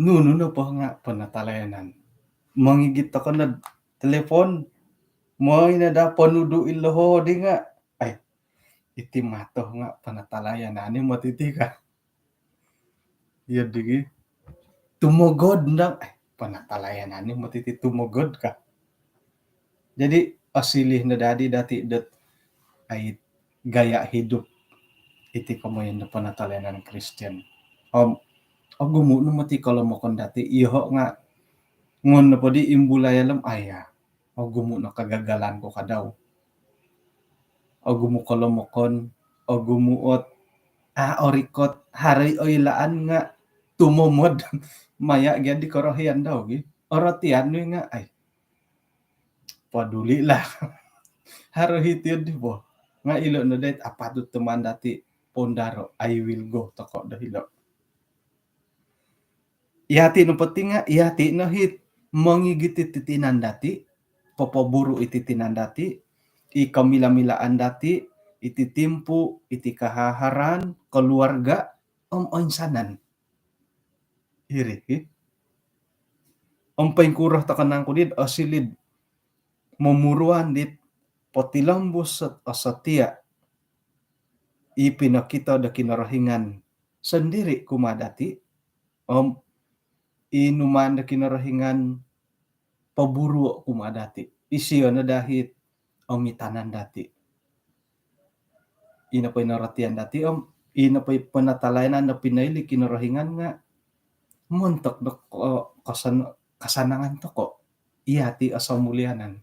Nunu nopo nga penatalayanan. Mongigit toko no telepon. Moi no da ponudu ilo hodi nga, ai, iti mato nga penatalayanan ni motiti ka. Iyo di gi. Tumogod ndang, ai, penatalayanan ni motiti tumogod ka. Jadi, osiliu no dadi dati dot, ai, gaya hidup iti komoyon do penatalayanan Kristian. Om, ogumu no moti kolomokon dati, iyoho nga, ngon nopo di imbulai alam, aya, ogumu no kegagalan ku kadau. Ogumu kolomokon, ogumu ot, a, orikot, haro i oilaan nga tumomod. Maya gia di korohian dau gi. Orotian nu nga, ai, peduli lah. Haro hiti di bo. Nga ilo no dait apatut do maan dati poundaro, I will go toko do hilo. Iyati no penting nga, iyati no hit mongigit iti tinan dati, popoburu iti tinan dati, i komila-milaan dati, iti timpu, iti kahaharan, keluarga, om oinsanan. Iri, hi. Om poingkuro toko nangku dit osiliu do momuruan dit potilombus ot osotia i pinokito do Kinorohingan sondiri kumaa dati, om i numaan do Kinorohingan poburuo kumaa dati. Isio no dahit omitanan dati. Ino po i norotian dati, om ino po i penatalayanan do pinoili Kinorohingan nga montok do ko-, kosan-, kasanangan toko. Iyati osomulianan.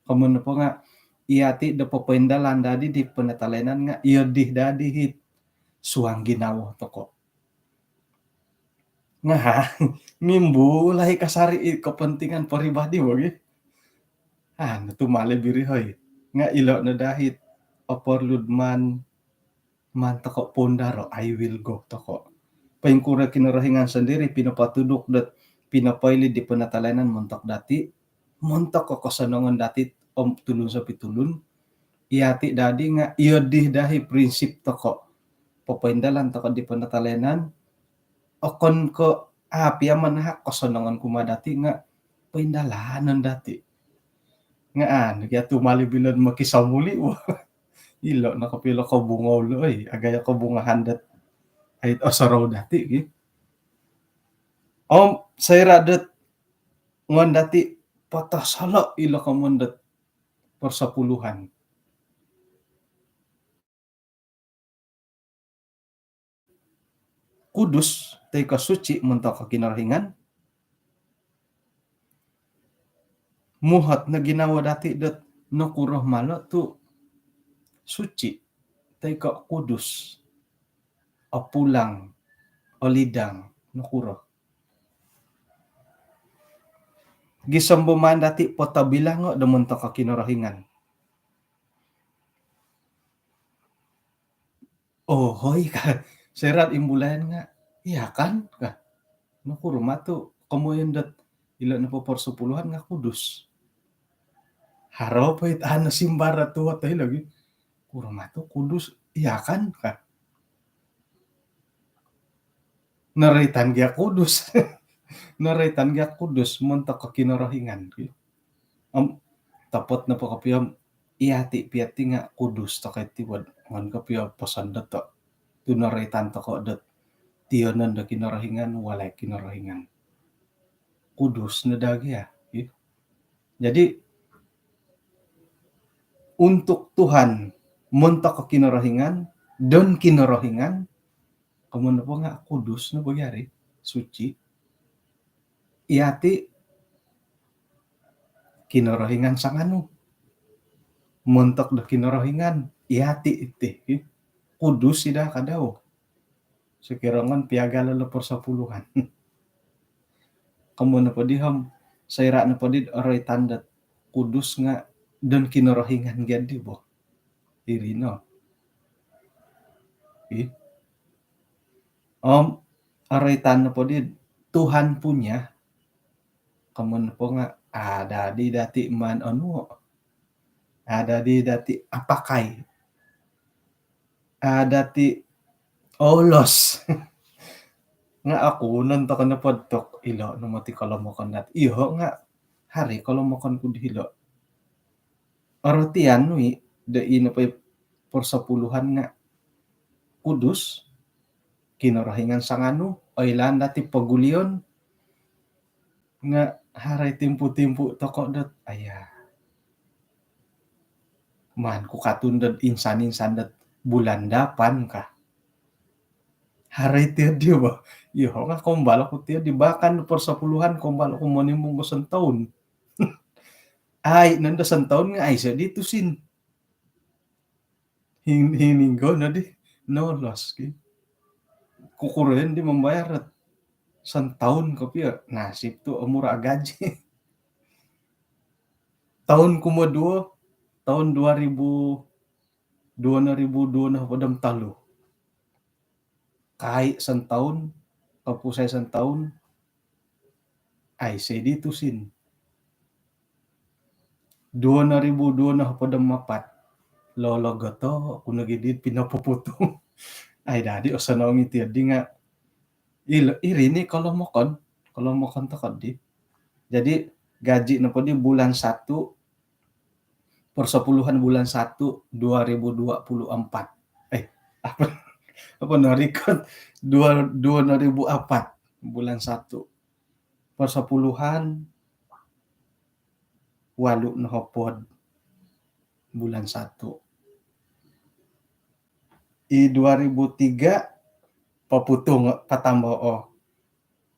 Komoyon nopo nga, iyati do popoindalan dadi di penatalayanan nga, iyo di dadi hit suang ginawo toko. Nga, mimbulai kasari i kepentingan peribadi bo gi. Ha, no tumali biri hoi. Nga ilo no dahit oporlu do maan, maan toko poundaro, I will go toko. Poingkuro Kinorohingan sondiri pinopotuduk dot pinopoili di penatalayanan montok dati, montok ko kosonongon dati om tulun sopitulun, iyati dadi nga iyo di dahi prinsip toko. Popoindalan toko di penatalayanan, okon ko a pia manahak kosonongon kumaa dati nga poindalanon dati. Nga anu gia tumali bilon mokisomuli, wah. Ilo no kopio lo kobunga ulu, oi, agayo kobunga handat. Ait osorou dati gi. Om soira dot ngon dati potosolo ilo komoyon dot persepuluhan. Kudus, toi ko suci montok ko Kinorohingan. Muhot no ginawo dati dot nokuro malo tu suci, toi ko kudus. Opulang, olidang, nokuro. Gisom bo maan dati potobilango do montok ko Kinorohingan. Ohoi ka, soira imbulayan nga, iya kan ka. Nokuro ma tu komoyon dot ilo nopo persepuluhan nga kudus. Haro po it anu simbar tuot lagi. Kuro ma tu kudus, iya kan ka. Noroitan gia kudus. Noroitan gia kudus montok ko Kinorohingan. Om topot nopo kopio om iyati pia ti nga kudus toko iti wad ngon kopio poson dot tu noroitan toko dot tiyonon do Kinorohingan, walai Kinorohingan. Kudus no daa gia, ya. Jadi untuk Tuhan, montok ko Kinorohingan, don Kinorohingan, komoyon nopo nga kudus nopo gia ri, suci. Iyati Kinorohingan sanganu. Montok do Kinorohingan, iyati iti, ya. Kudus ida kadau. Sokiro ngon piagalo lo persepuluhan. Om nopo di om, soira' nopo di oroitan dot kudus nga' don Kinorohingan gia di bo. Iri no. Ih. Om oroitan nopo di Tuhan punya, komoyon nopo nga' ada di dati' maan onuo'. Ada di dati' apakai. Ada ti olos. Nga' aku nontok nopo dot ilo no moti kolomokon dati'. Iyo nga' haro i kolomokon ku di hilo. Orotian nu i do ino po i persepuluhan nga' kudus, Kinorohingan sanganu, oilaan dati' pogulion, nga' haro i timpu-timpu toko' dot, aya, maan ku katun dot insan-insan dot bulan dapan ka. Haro i tiyo di bo. Iyo nga' kombal oku tiyo di, bahkan persepuluhan kombal oku monimbung ko sontoun. Ai, nondo sontoun nga' aiso di tusin. Hin-, hinonggo nodi nolos ki. Kukuroyon di mambayar dot sontoun kopio. Nasib tu' omura' gaji. Toun kumoduo, toun dua ribu, duo noribu duo nohopod om tolu. Kai sontoun, kopusai sontoun, aiso di tusin. Duo noribu duo nohopod om apat, lologoto' ku nogi di pinopuputung. Ai, dadi osonong iti di nga' ilo, iri ni kolomokon, kolomokon toko' di. Jadi gaji nopo di bulan satu, persepuluhan bulan satu dua ribu dua puluh empat. Eh, apa, apa no record? Dua, duo noribu apat, bulan satu. Persepuluhan walu nohopod, bulan satu. I dua ribu tiga, poputung, patambah, oh.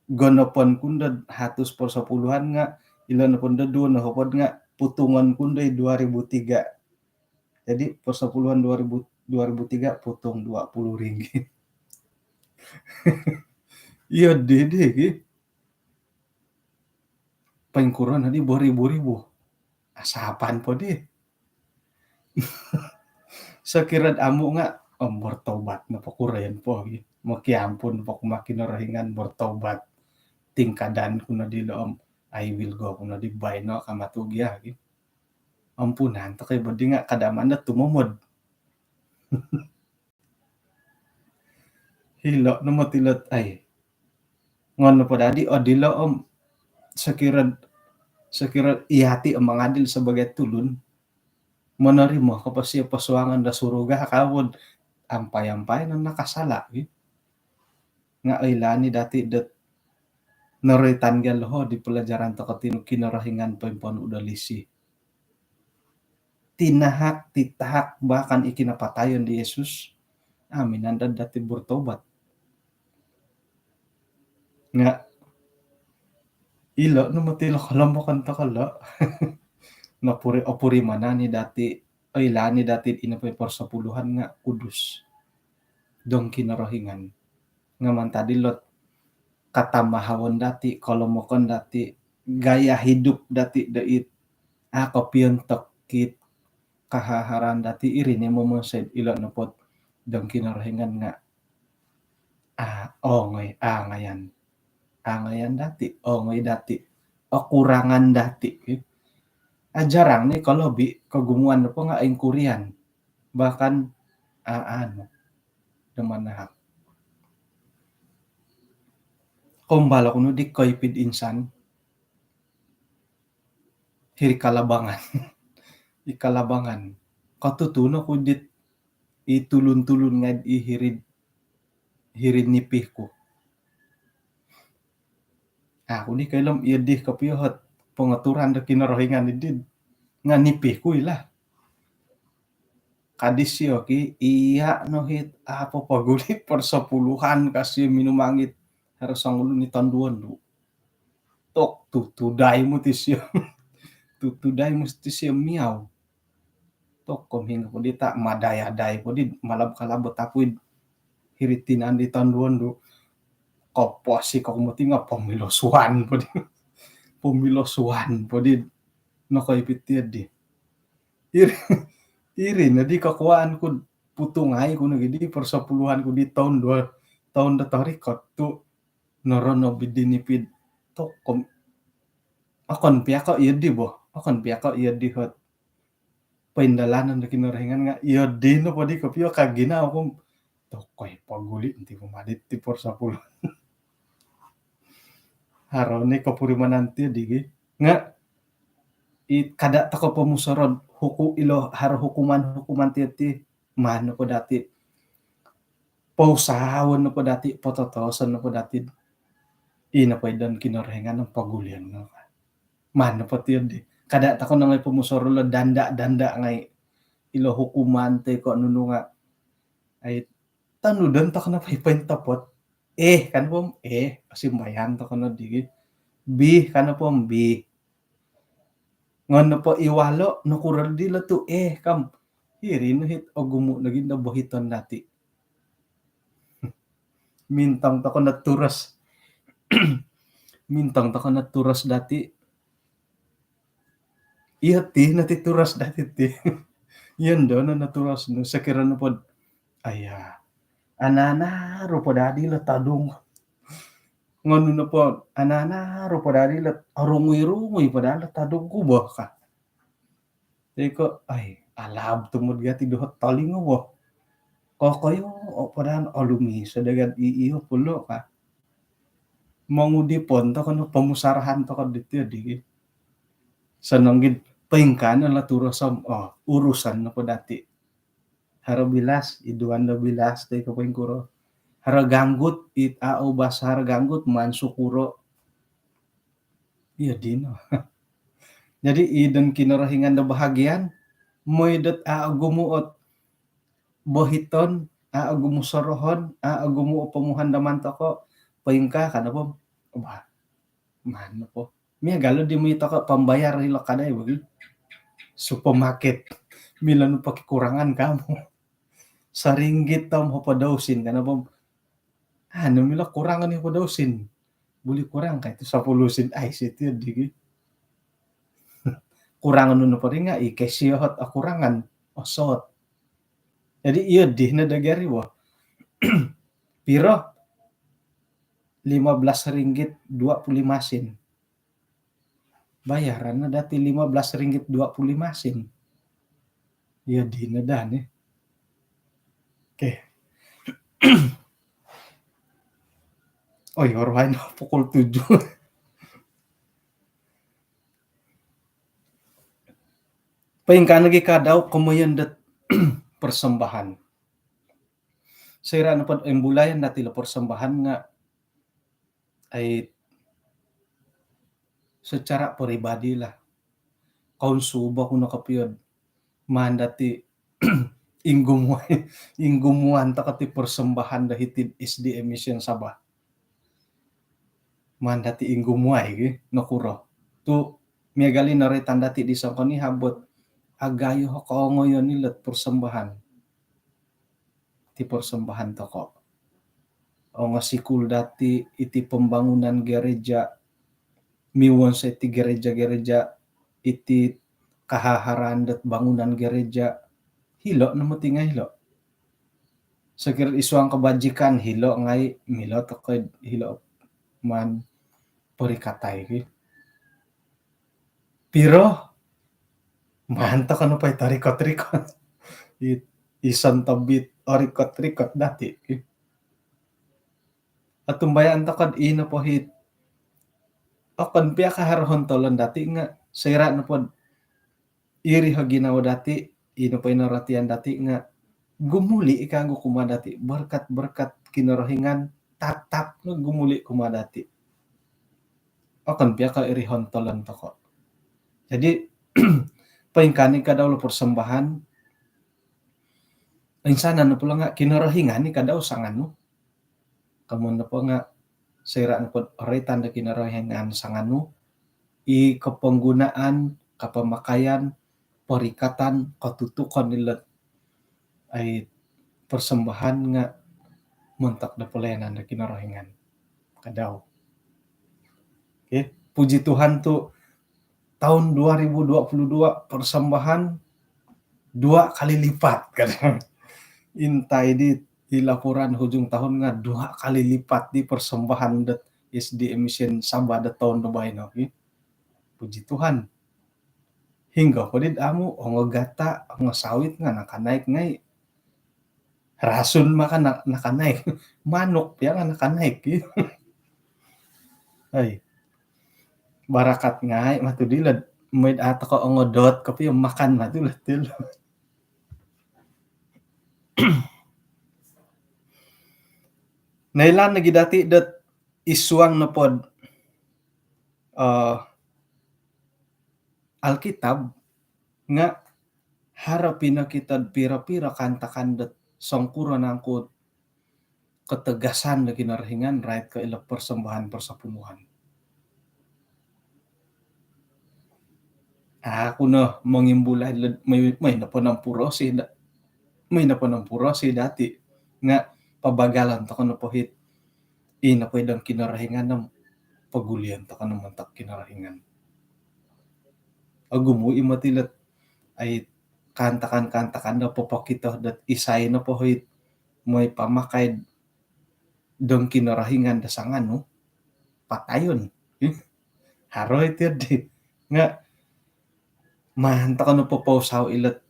Gonopon ku ndo hatus persepuluhan nga', ilo nopo ndo duo nohopod nga' putungon ku ndo i dua ribu tiga. Jadi persepuluhan dua ribu, dua ribu tiga putung dua puluh ringgit. Iyo di, di ki. Poingkuro nodi beribu-ribu. Asapan po di. Sokiro amu' nga', om, bertobat nopo kuroyon po gi. Mokiampun po kumaa Kinorohingan, bertobat. Tingkadan ku nodi lo, om, I will go ku nodi baino ka matu gia gi. Ampunan toko' i bo di nga' kada' maan do tumomod. Hilo' no moti lo dot, ai. Ngono po dadi, oh, dilo, om, sokiro, sokiro iyati' om mangadil sebagai tulun, monorimo ko po sio posuangan do suruga ka, ampai-ampai no nakasala' gi. Nga' oilaan i dati' dot noroitan gia loho di pelajaran toko' tinu, Kinorohingan poimponu' do lisi. Tinahak, titahak, bahkan i kinapatayon di Yesus, a' minandad dati' bertobat. Nga' ilo no moti lo kolomokon toko' lo. Nopuri-, opurimanan i dati', oilaan i dati' ino po i persepuluhan nga' kudus. Dong Kinorohingan. Nga' mantad ilo dot katamahawon dati', kolomokon dati', gaya hidup dati' do it a' kopiontok it kahaharan dati', iri ni momonsoi ilo nopo dot dong Kinorohingan nga', a', ongoi, angayan. Angayan dati', ongoi dati'. Okurangan dati'. A' jarang ni kolobi, kogumuan nopo nga' ingkurian. Bahkan, a', anu, do manahak. Kombal oku no di koipi'd insan hiri Kalabangan. I Kalabangan. Kotutuno ku dit i tulun-tulun ngai'd i hiri'd, hiri'd nipi ku. Aku di koilo om iyo di kopio ot pengaturan do Kinorohingan di, nga' nipi ku ilo. Ka disio ki, iya' no it a' popoguli persepuluhan ka sio minumangit haro songulun i tondu-ondu. Tok, tutudai mu ti sio. Tutudai mu ti sio miau. Tok, ko minggu po di ta' madai-adai po di malab-kalabot aku id hiri tinan di tondu-ondu. Koposi ko moti nga' pomilosuan po di. pemilosuan po di nokoipit tiyo di. Iri, iri no di kakuaan ku, putungai ku no gidi persepuluhan ku di toun dua, toun do torikot tu noronob di nipid tokom. Okon pia ko iyo di bo, okon pia ko iyo di hot paindalanan do Kinorohingan nga iyo di no po di kopio kagina oku. Tokoi poguli nti po madit ti persepuluhan. Haro ni kopurimanan tiyo di gi. Nga i kada toko pomusorod huku ilo haro hukuman-hukuman tiyo ti. Maan nopo dati pousahaon nopo dati, pototoson nopo dati, i nopo idon Kinorohingan om pogulion no. Maan nopo tiyo di. Kada toko nongai pomusorod lo danda-danda ngai ilo hukuman toi ko nunu nga. Ai, tonudon toko nopo i pointopot. Eh, kan pom, eh, simbayan toko no di gi. Bih, kan pom, bih. Ngon nopo iwalo, nokuro di lo tu, eh, kam. Hiri no hit ogumu nogi do bohiton dati. Mintong toko no turos. Mintong toko no turos dati. Iyo ti no ti turos dati ti. Iyo ndo no no turos no sekira nopo. Aya. Anana rupo dadi lo tadung. Ngonu nopo anana rupo dadi lo arungui-rungui po dadi lo tadung ku bo ka. Jadi ko, ai, alab tumud gati dohot tolingo bo. Kokoyo, o, padahal olumis ada gad i iyo pulo ka. Mongudi pon toko no pomusarahan toko diti di. Sonong gid poingkaa no lah turosom, oh, urusan nopo dati. Haro bilas, iduan do bilas toi ko poingkuro. Haro ganggut, it au bas haro ganggut, mansukuro. Iyo dino. Jadi idon Kinorohingan do bahagian, moi dot a ogumu ot bohiton, a ogumu sorohon, a ogumu ot pomuhan daman toko, poingkaa kada po. Bah, mana po. Miagal di moi toko pambayar hilo kadai bagi. Supermarket. Milo nu paki kurangan kamu. Saringgit tom hopod do usin, kada po. Anu milo kurangan ni hopod do usin. Buli kurang kai tu sapuluh usin. Ai, siti di gi. Kurangan nu nopo ringa, i cashier hot, a kurangan. Osot. Jadi iyo di no dagari bo. Piro? Lima belas ringgit dua puluh lima sen. Bayaran no dati lima belas ringgit dua puluh lima sen. Iyo di no dah ni. Okey. Oi, oruhai no pukul tujuh. Poingkaa nogi kadau komoyon dot persembahan. Soira nopo dot imbulayan dati lo persembahan nga ai secara peribadi lah. Kaun subo ku no kopio dot maan dati inggumuai, inggumuan toko ti persembahan do hiti id S D A Mission Sabah. Maan dati inggumuai gi, nokuro. Tu miagal i noroitan dati di songkoni habot agayo ho koongoyon ilo persembahan. Ti persembahan toko. Ongosikul dati iti pembangunan gereja, miwonsoi ti gereja-gereja, iti kahaharaan dot bangunan gereja, hilo no moti ngai hilo. Sokiro id suang kebajikan hilo ngai, milo toko hilo maan porikatai ki. Piro? Maan toko no pai torikot-rikot. I, ison tobit orikot-rikot dati ki. Otumbayaan toko dot ino po hit. Okon pia ka haro hontolon dati nga soira nopo dot iri ho ginawo dati, ino po ino ratian dati nga gumuli i kanggo kumaa dati, berkat-berkat Kinorohingan tatap no gumuli kumaa dati. Okon pia ka iri hontolon toko. Jadi poingkaa ni kadau lo persembahan, insanan no pulo nga Kinorohingan ni kadau sanganu. Kamun nopo nga soira nopo dot oroitan do Kinorohingan sanganu, i kepenggunaan, kapamakaian, porikatan, kotutukon ilo dot ai persembahan nga montok do pelayanan do Kinorohingan kadau. Okey. Puji Tuhan tu tahun dua ribu dua puluh dua persembahan dua kali lipat kan. Intai di, di laporan hujung tahun nga dua kali lipat di persembahan dot S D A Mission Sabah dot tahun do baino. Puji Tuhan. Hinggo po dit amu, ongo gata, ongo sawit nga nakanaik ngai. Rasun maka na-, nakanaik. Manuk pia nga nakanaik. Hai. Barakat ngai matu dilad. Maid ato ko ongo dot kopi makan matu lah til. Nailan lagi dati dot isuang nopod, eh, Alkitab nga haro pinokito piro-piro kaantakan dot songkuro nangku ketegasan do Kinorohingan rait ko ilo persembahan persepuluhan. Aku no mongimbulai led-, mai, mai nopo nompuro si da-, mai nopo nompuro si dati nga pabagalan toko nopo hit i nopo idong Kinorohingan nom pogulion toko no montok Kinorohingan. Ogumu i moti lot ai kaantakan-kaantakan do popokito dot isai nopo hit moi pamakai dong Kinorohingan do sanganu, patayon. Haro iti di. Nga maan toko no popousau ilot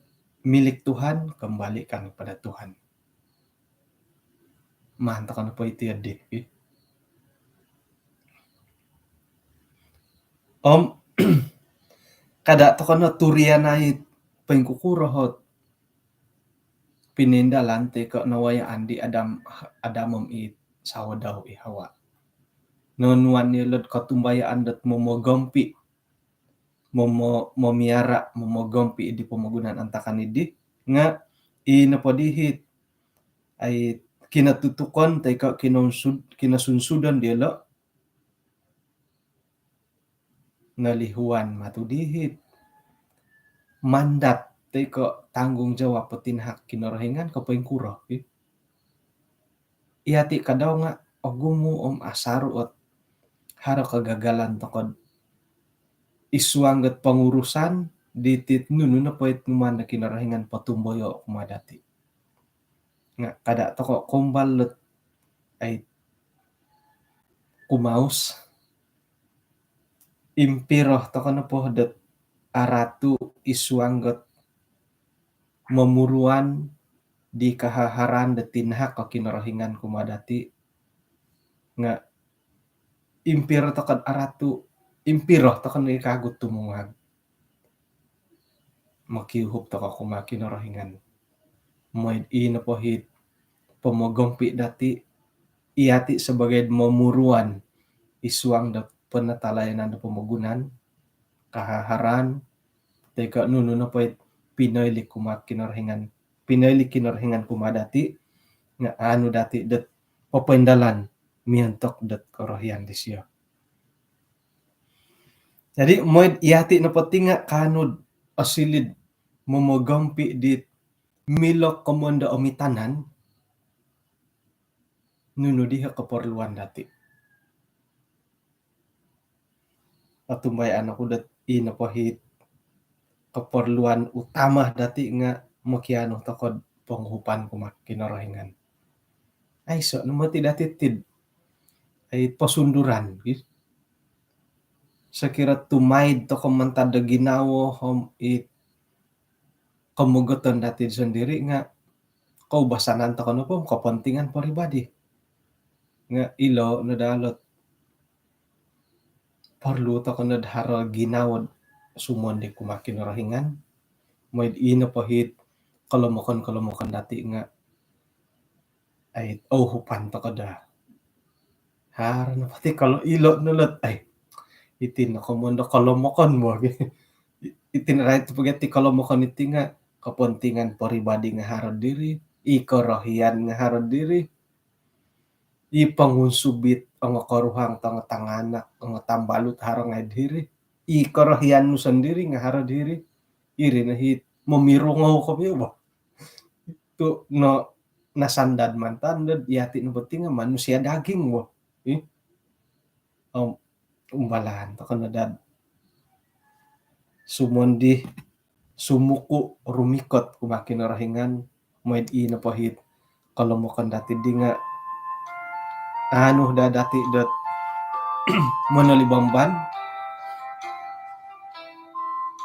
milik Tuhan, kembalikan kepada Tuhan. Maan toko no po iti di. Om kada toko no turian ai pengkukuro hot pinindalan ti ko nawayaan di Adam, Adam om i sawo dau i Hawa. Nonuan ni lod kotumbayaan dot momogompi, momo-, momiara, momogompi di pomogunan antakan idi nga i nopo dihit ai kinatutukon toi ko kinonsud-, kinosunsudon diolo nolihuan matu dihit mandat toi ko tanggungjawab petinhak Kinorohingan ko poingkuro. Iyati kadau nga ogumu om asaru ot haro kegagalan tokod isuang got pengurusan ditit nunu nopo it numan do Kinorohingan potumboyo kumaa dati. Nga kada toko kombal lot ai kumaus. Impiro toko nopo dot aratu isuang got momuruan di kahaharan do tinahak ko Kinorohingan kumaa dati. Nga impiro tokod aratu, impiro tokon i kagu tumungag. Mokiuhup toko kumaa Kinorohingan. Moid i nopo hit pomogompi dati, iyati sebagai momuruan isuang do penatalayanan do pomogunan, kahaharan, toi ko nunu nopo it pinoilik kumaa Kinorohingan, pinoilik Kinorohingan kumaa dati, nga anu dati dot popoindalan miontok dot korohian disio. Jadi moid iyati nopo ti nga kanud osilid momogompi dit milo komondo omitanan, nunu diho keperluan dati. Otumbayaan oku dot i nopo hit keperluan utama dati nga mokianu tokod ponguhupan kumaa Kinorohingan. Aiso no moti dati tid ai posunduran, gitu. Sekira tumaid toko mantad do ginawo om it komogoton dati sendiri nga koubasanan toko nopo kepentingan peribadi. Nga ilo no dalot perlu toko nod haro ginawo sumondi kumaa Kinorohingan. Moid i nopo hit kolomokon-kolomokon dati nga ai ouhupan toko daa. Haro nopo ti kolo ilo no lot ai iti no komondo kolomokon mo. Iti no rait pogeti kolomokon iti nga kepentingan peribadi nga haro diri, i korohian nga haro diri, i pongunsubit ongo koruhang tongo tanganak ongo tambalut haro ngai diri, i korohian nu sendiri nga haro diri. Iri no hit momirungou kopio bo. Tu no nasandad mantad dot iyati nopo ti nga manusia daging bo. Ih. Om umbalan tokou no dot sumondi, sumuku, rumikot kumaa Kinorohingan, maid i nopo it kolomokon dati dii nga anu daa dati dot monolibamban,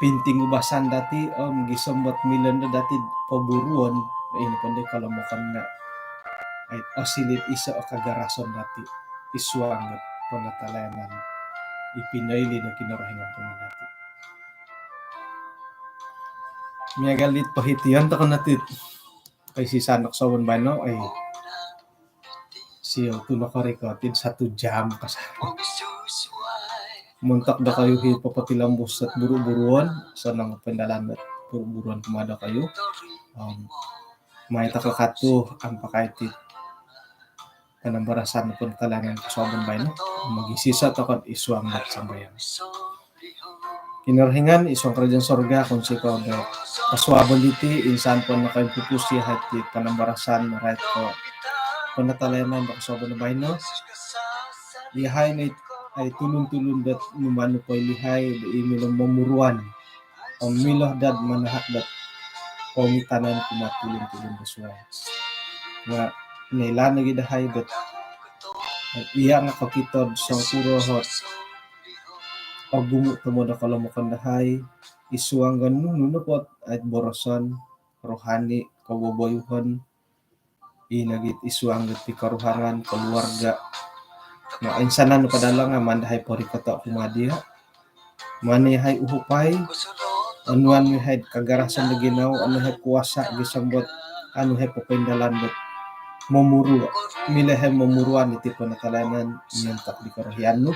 pinting ubasan dati om gisom dot milo no dati poburuon. Ino po dii kolomokon nga ai, osiliu iso o kagarason dati id suang dot penatalayanan i pinoili do Kinorohingan kumaa dati. Miagal dit pohition tokou no diti, ai, sisa no kosuabon baino, ai, siou tu nokorikot id satu jam kasari. Montok dokoyu i popotilombus dot buru-buruon, osonong poindalan dot buru-buruon kumaa dokoyu. Om mai tokou katu ampakai iti panambarasan penatalayanan kosuabon baino, mogisisa tokou id suang dot sambayang. Kinorohingan id suang kerajaan sorga, kounsikou do kosuabon diti, insan po nokoimpupus yahai iti panambarasan roiton penatalayanan do kosuabon baino. Yahai no i tulun-tulun dot numanu poilihai do i milo momuruan om milo dot manahak dot poomitanan kumaa tulun-tulun do suai. Nga noilaan nogi dahai dot iya nga kokito do songkuro ot ogumu tomod o kolomokon dahai id suang do nunu nopo ot boroson, rohani, kowowoyoon, i nogi id suang dot pikoruhangan, keluarga. Nga insanan po dahai nga maan dahai porikoto kumaa dia. Maan yahai uhupai, onuan yahai kagarasan do ginawo, onuan yahai kuasa gisom dot anu yahai popoindalan dot momuru, milo yahai momuruan iti penatalayanan montok di korohian nu.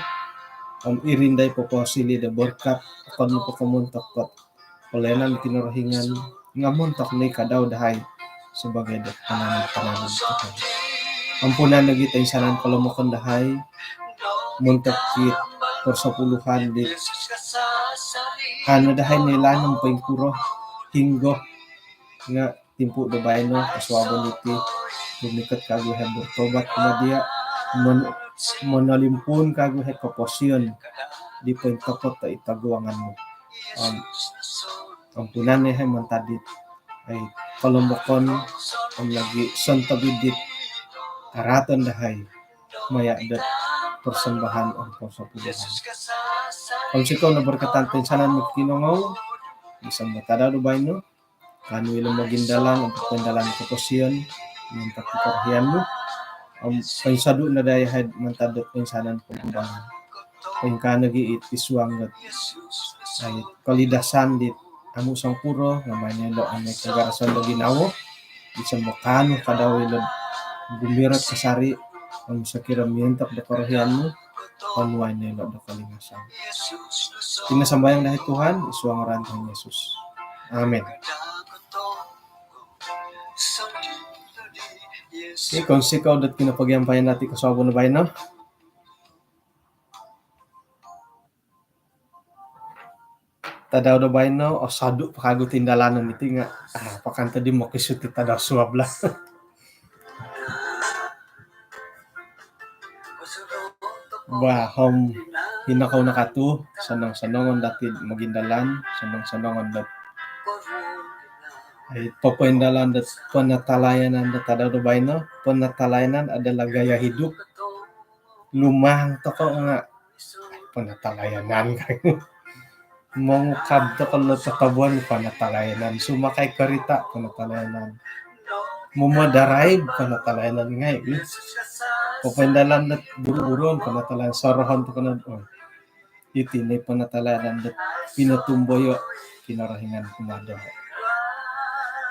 Om iri no dahai poposiliu do berkat, okon nopo ko montok dot pelayanan Kinorohingan nga montok no i kadau dahai sebagai do pananam-pananam Tuhan. Ampunan nogi toinsanan kolomokon dahai montok iti persepuluhan di anu dahai noilaan om poingkuro, hinggo, nga timpu do baino kosuabon diti rumikot kagu yahai bertobat kumaa dia, mon-, monolimpuun kagu yahai koposion di pointopot do id toguangan nu. Om ampunan yahai mantad dit, ai, kolomokon om nogi sontobidit karaaton dahai maya dot persembahan om persepuluhan. Kounsikou no berkatan toinsanan mokinongou gisom do tadau do baino, kaanu yolo mogindalan om popoindalan koposion montok di korohian nu. Om poinsodu no daa yahai mantad dot toinsanan pogumbangan. Poingkaa nogi id suang dot, ai, kolidasan dit amu songkuro, nga maan yolo amu kagarasan do ginawo gisom do kaanu kadau yolo gumirot kasari om sokiro miontok do korohian nu, onuai no yolo do kolingasan. Iti no sambayang dahai Tuhan, id suang ngaran Tuhan Yesus. Amin. Okey, kounsikou dot kinopogiampayan dati kosuabon baino. Tadau do baino, osodu po kagu tindalanon iti nga, ah, pakan tadi mokisut i tadau suab lah. Bah, om hino kou no katu, sonong-sonongon dati mogindalan, sonong-sonongon dot, ai, popoindalan dot penatalayanan dot tadau do baino. Penatalayanan adalah gaya hidup. Lumang tokou nga penatalayanan. Mongukab tokou lo totobuan, penatalayanan. Sumakai kerita, penatalayanan. Momodaraib, penatalayanan ngai. Popoindalan dot buru-buruon, penatalayanan. Sorohon tokou no, oh, iti no penatalayanan dot pinotumboyo Kinorohingan kumaa doho.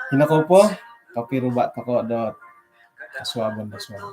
Hino kou po, kopiruba tokou dot kosuabon do suab.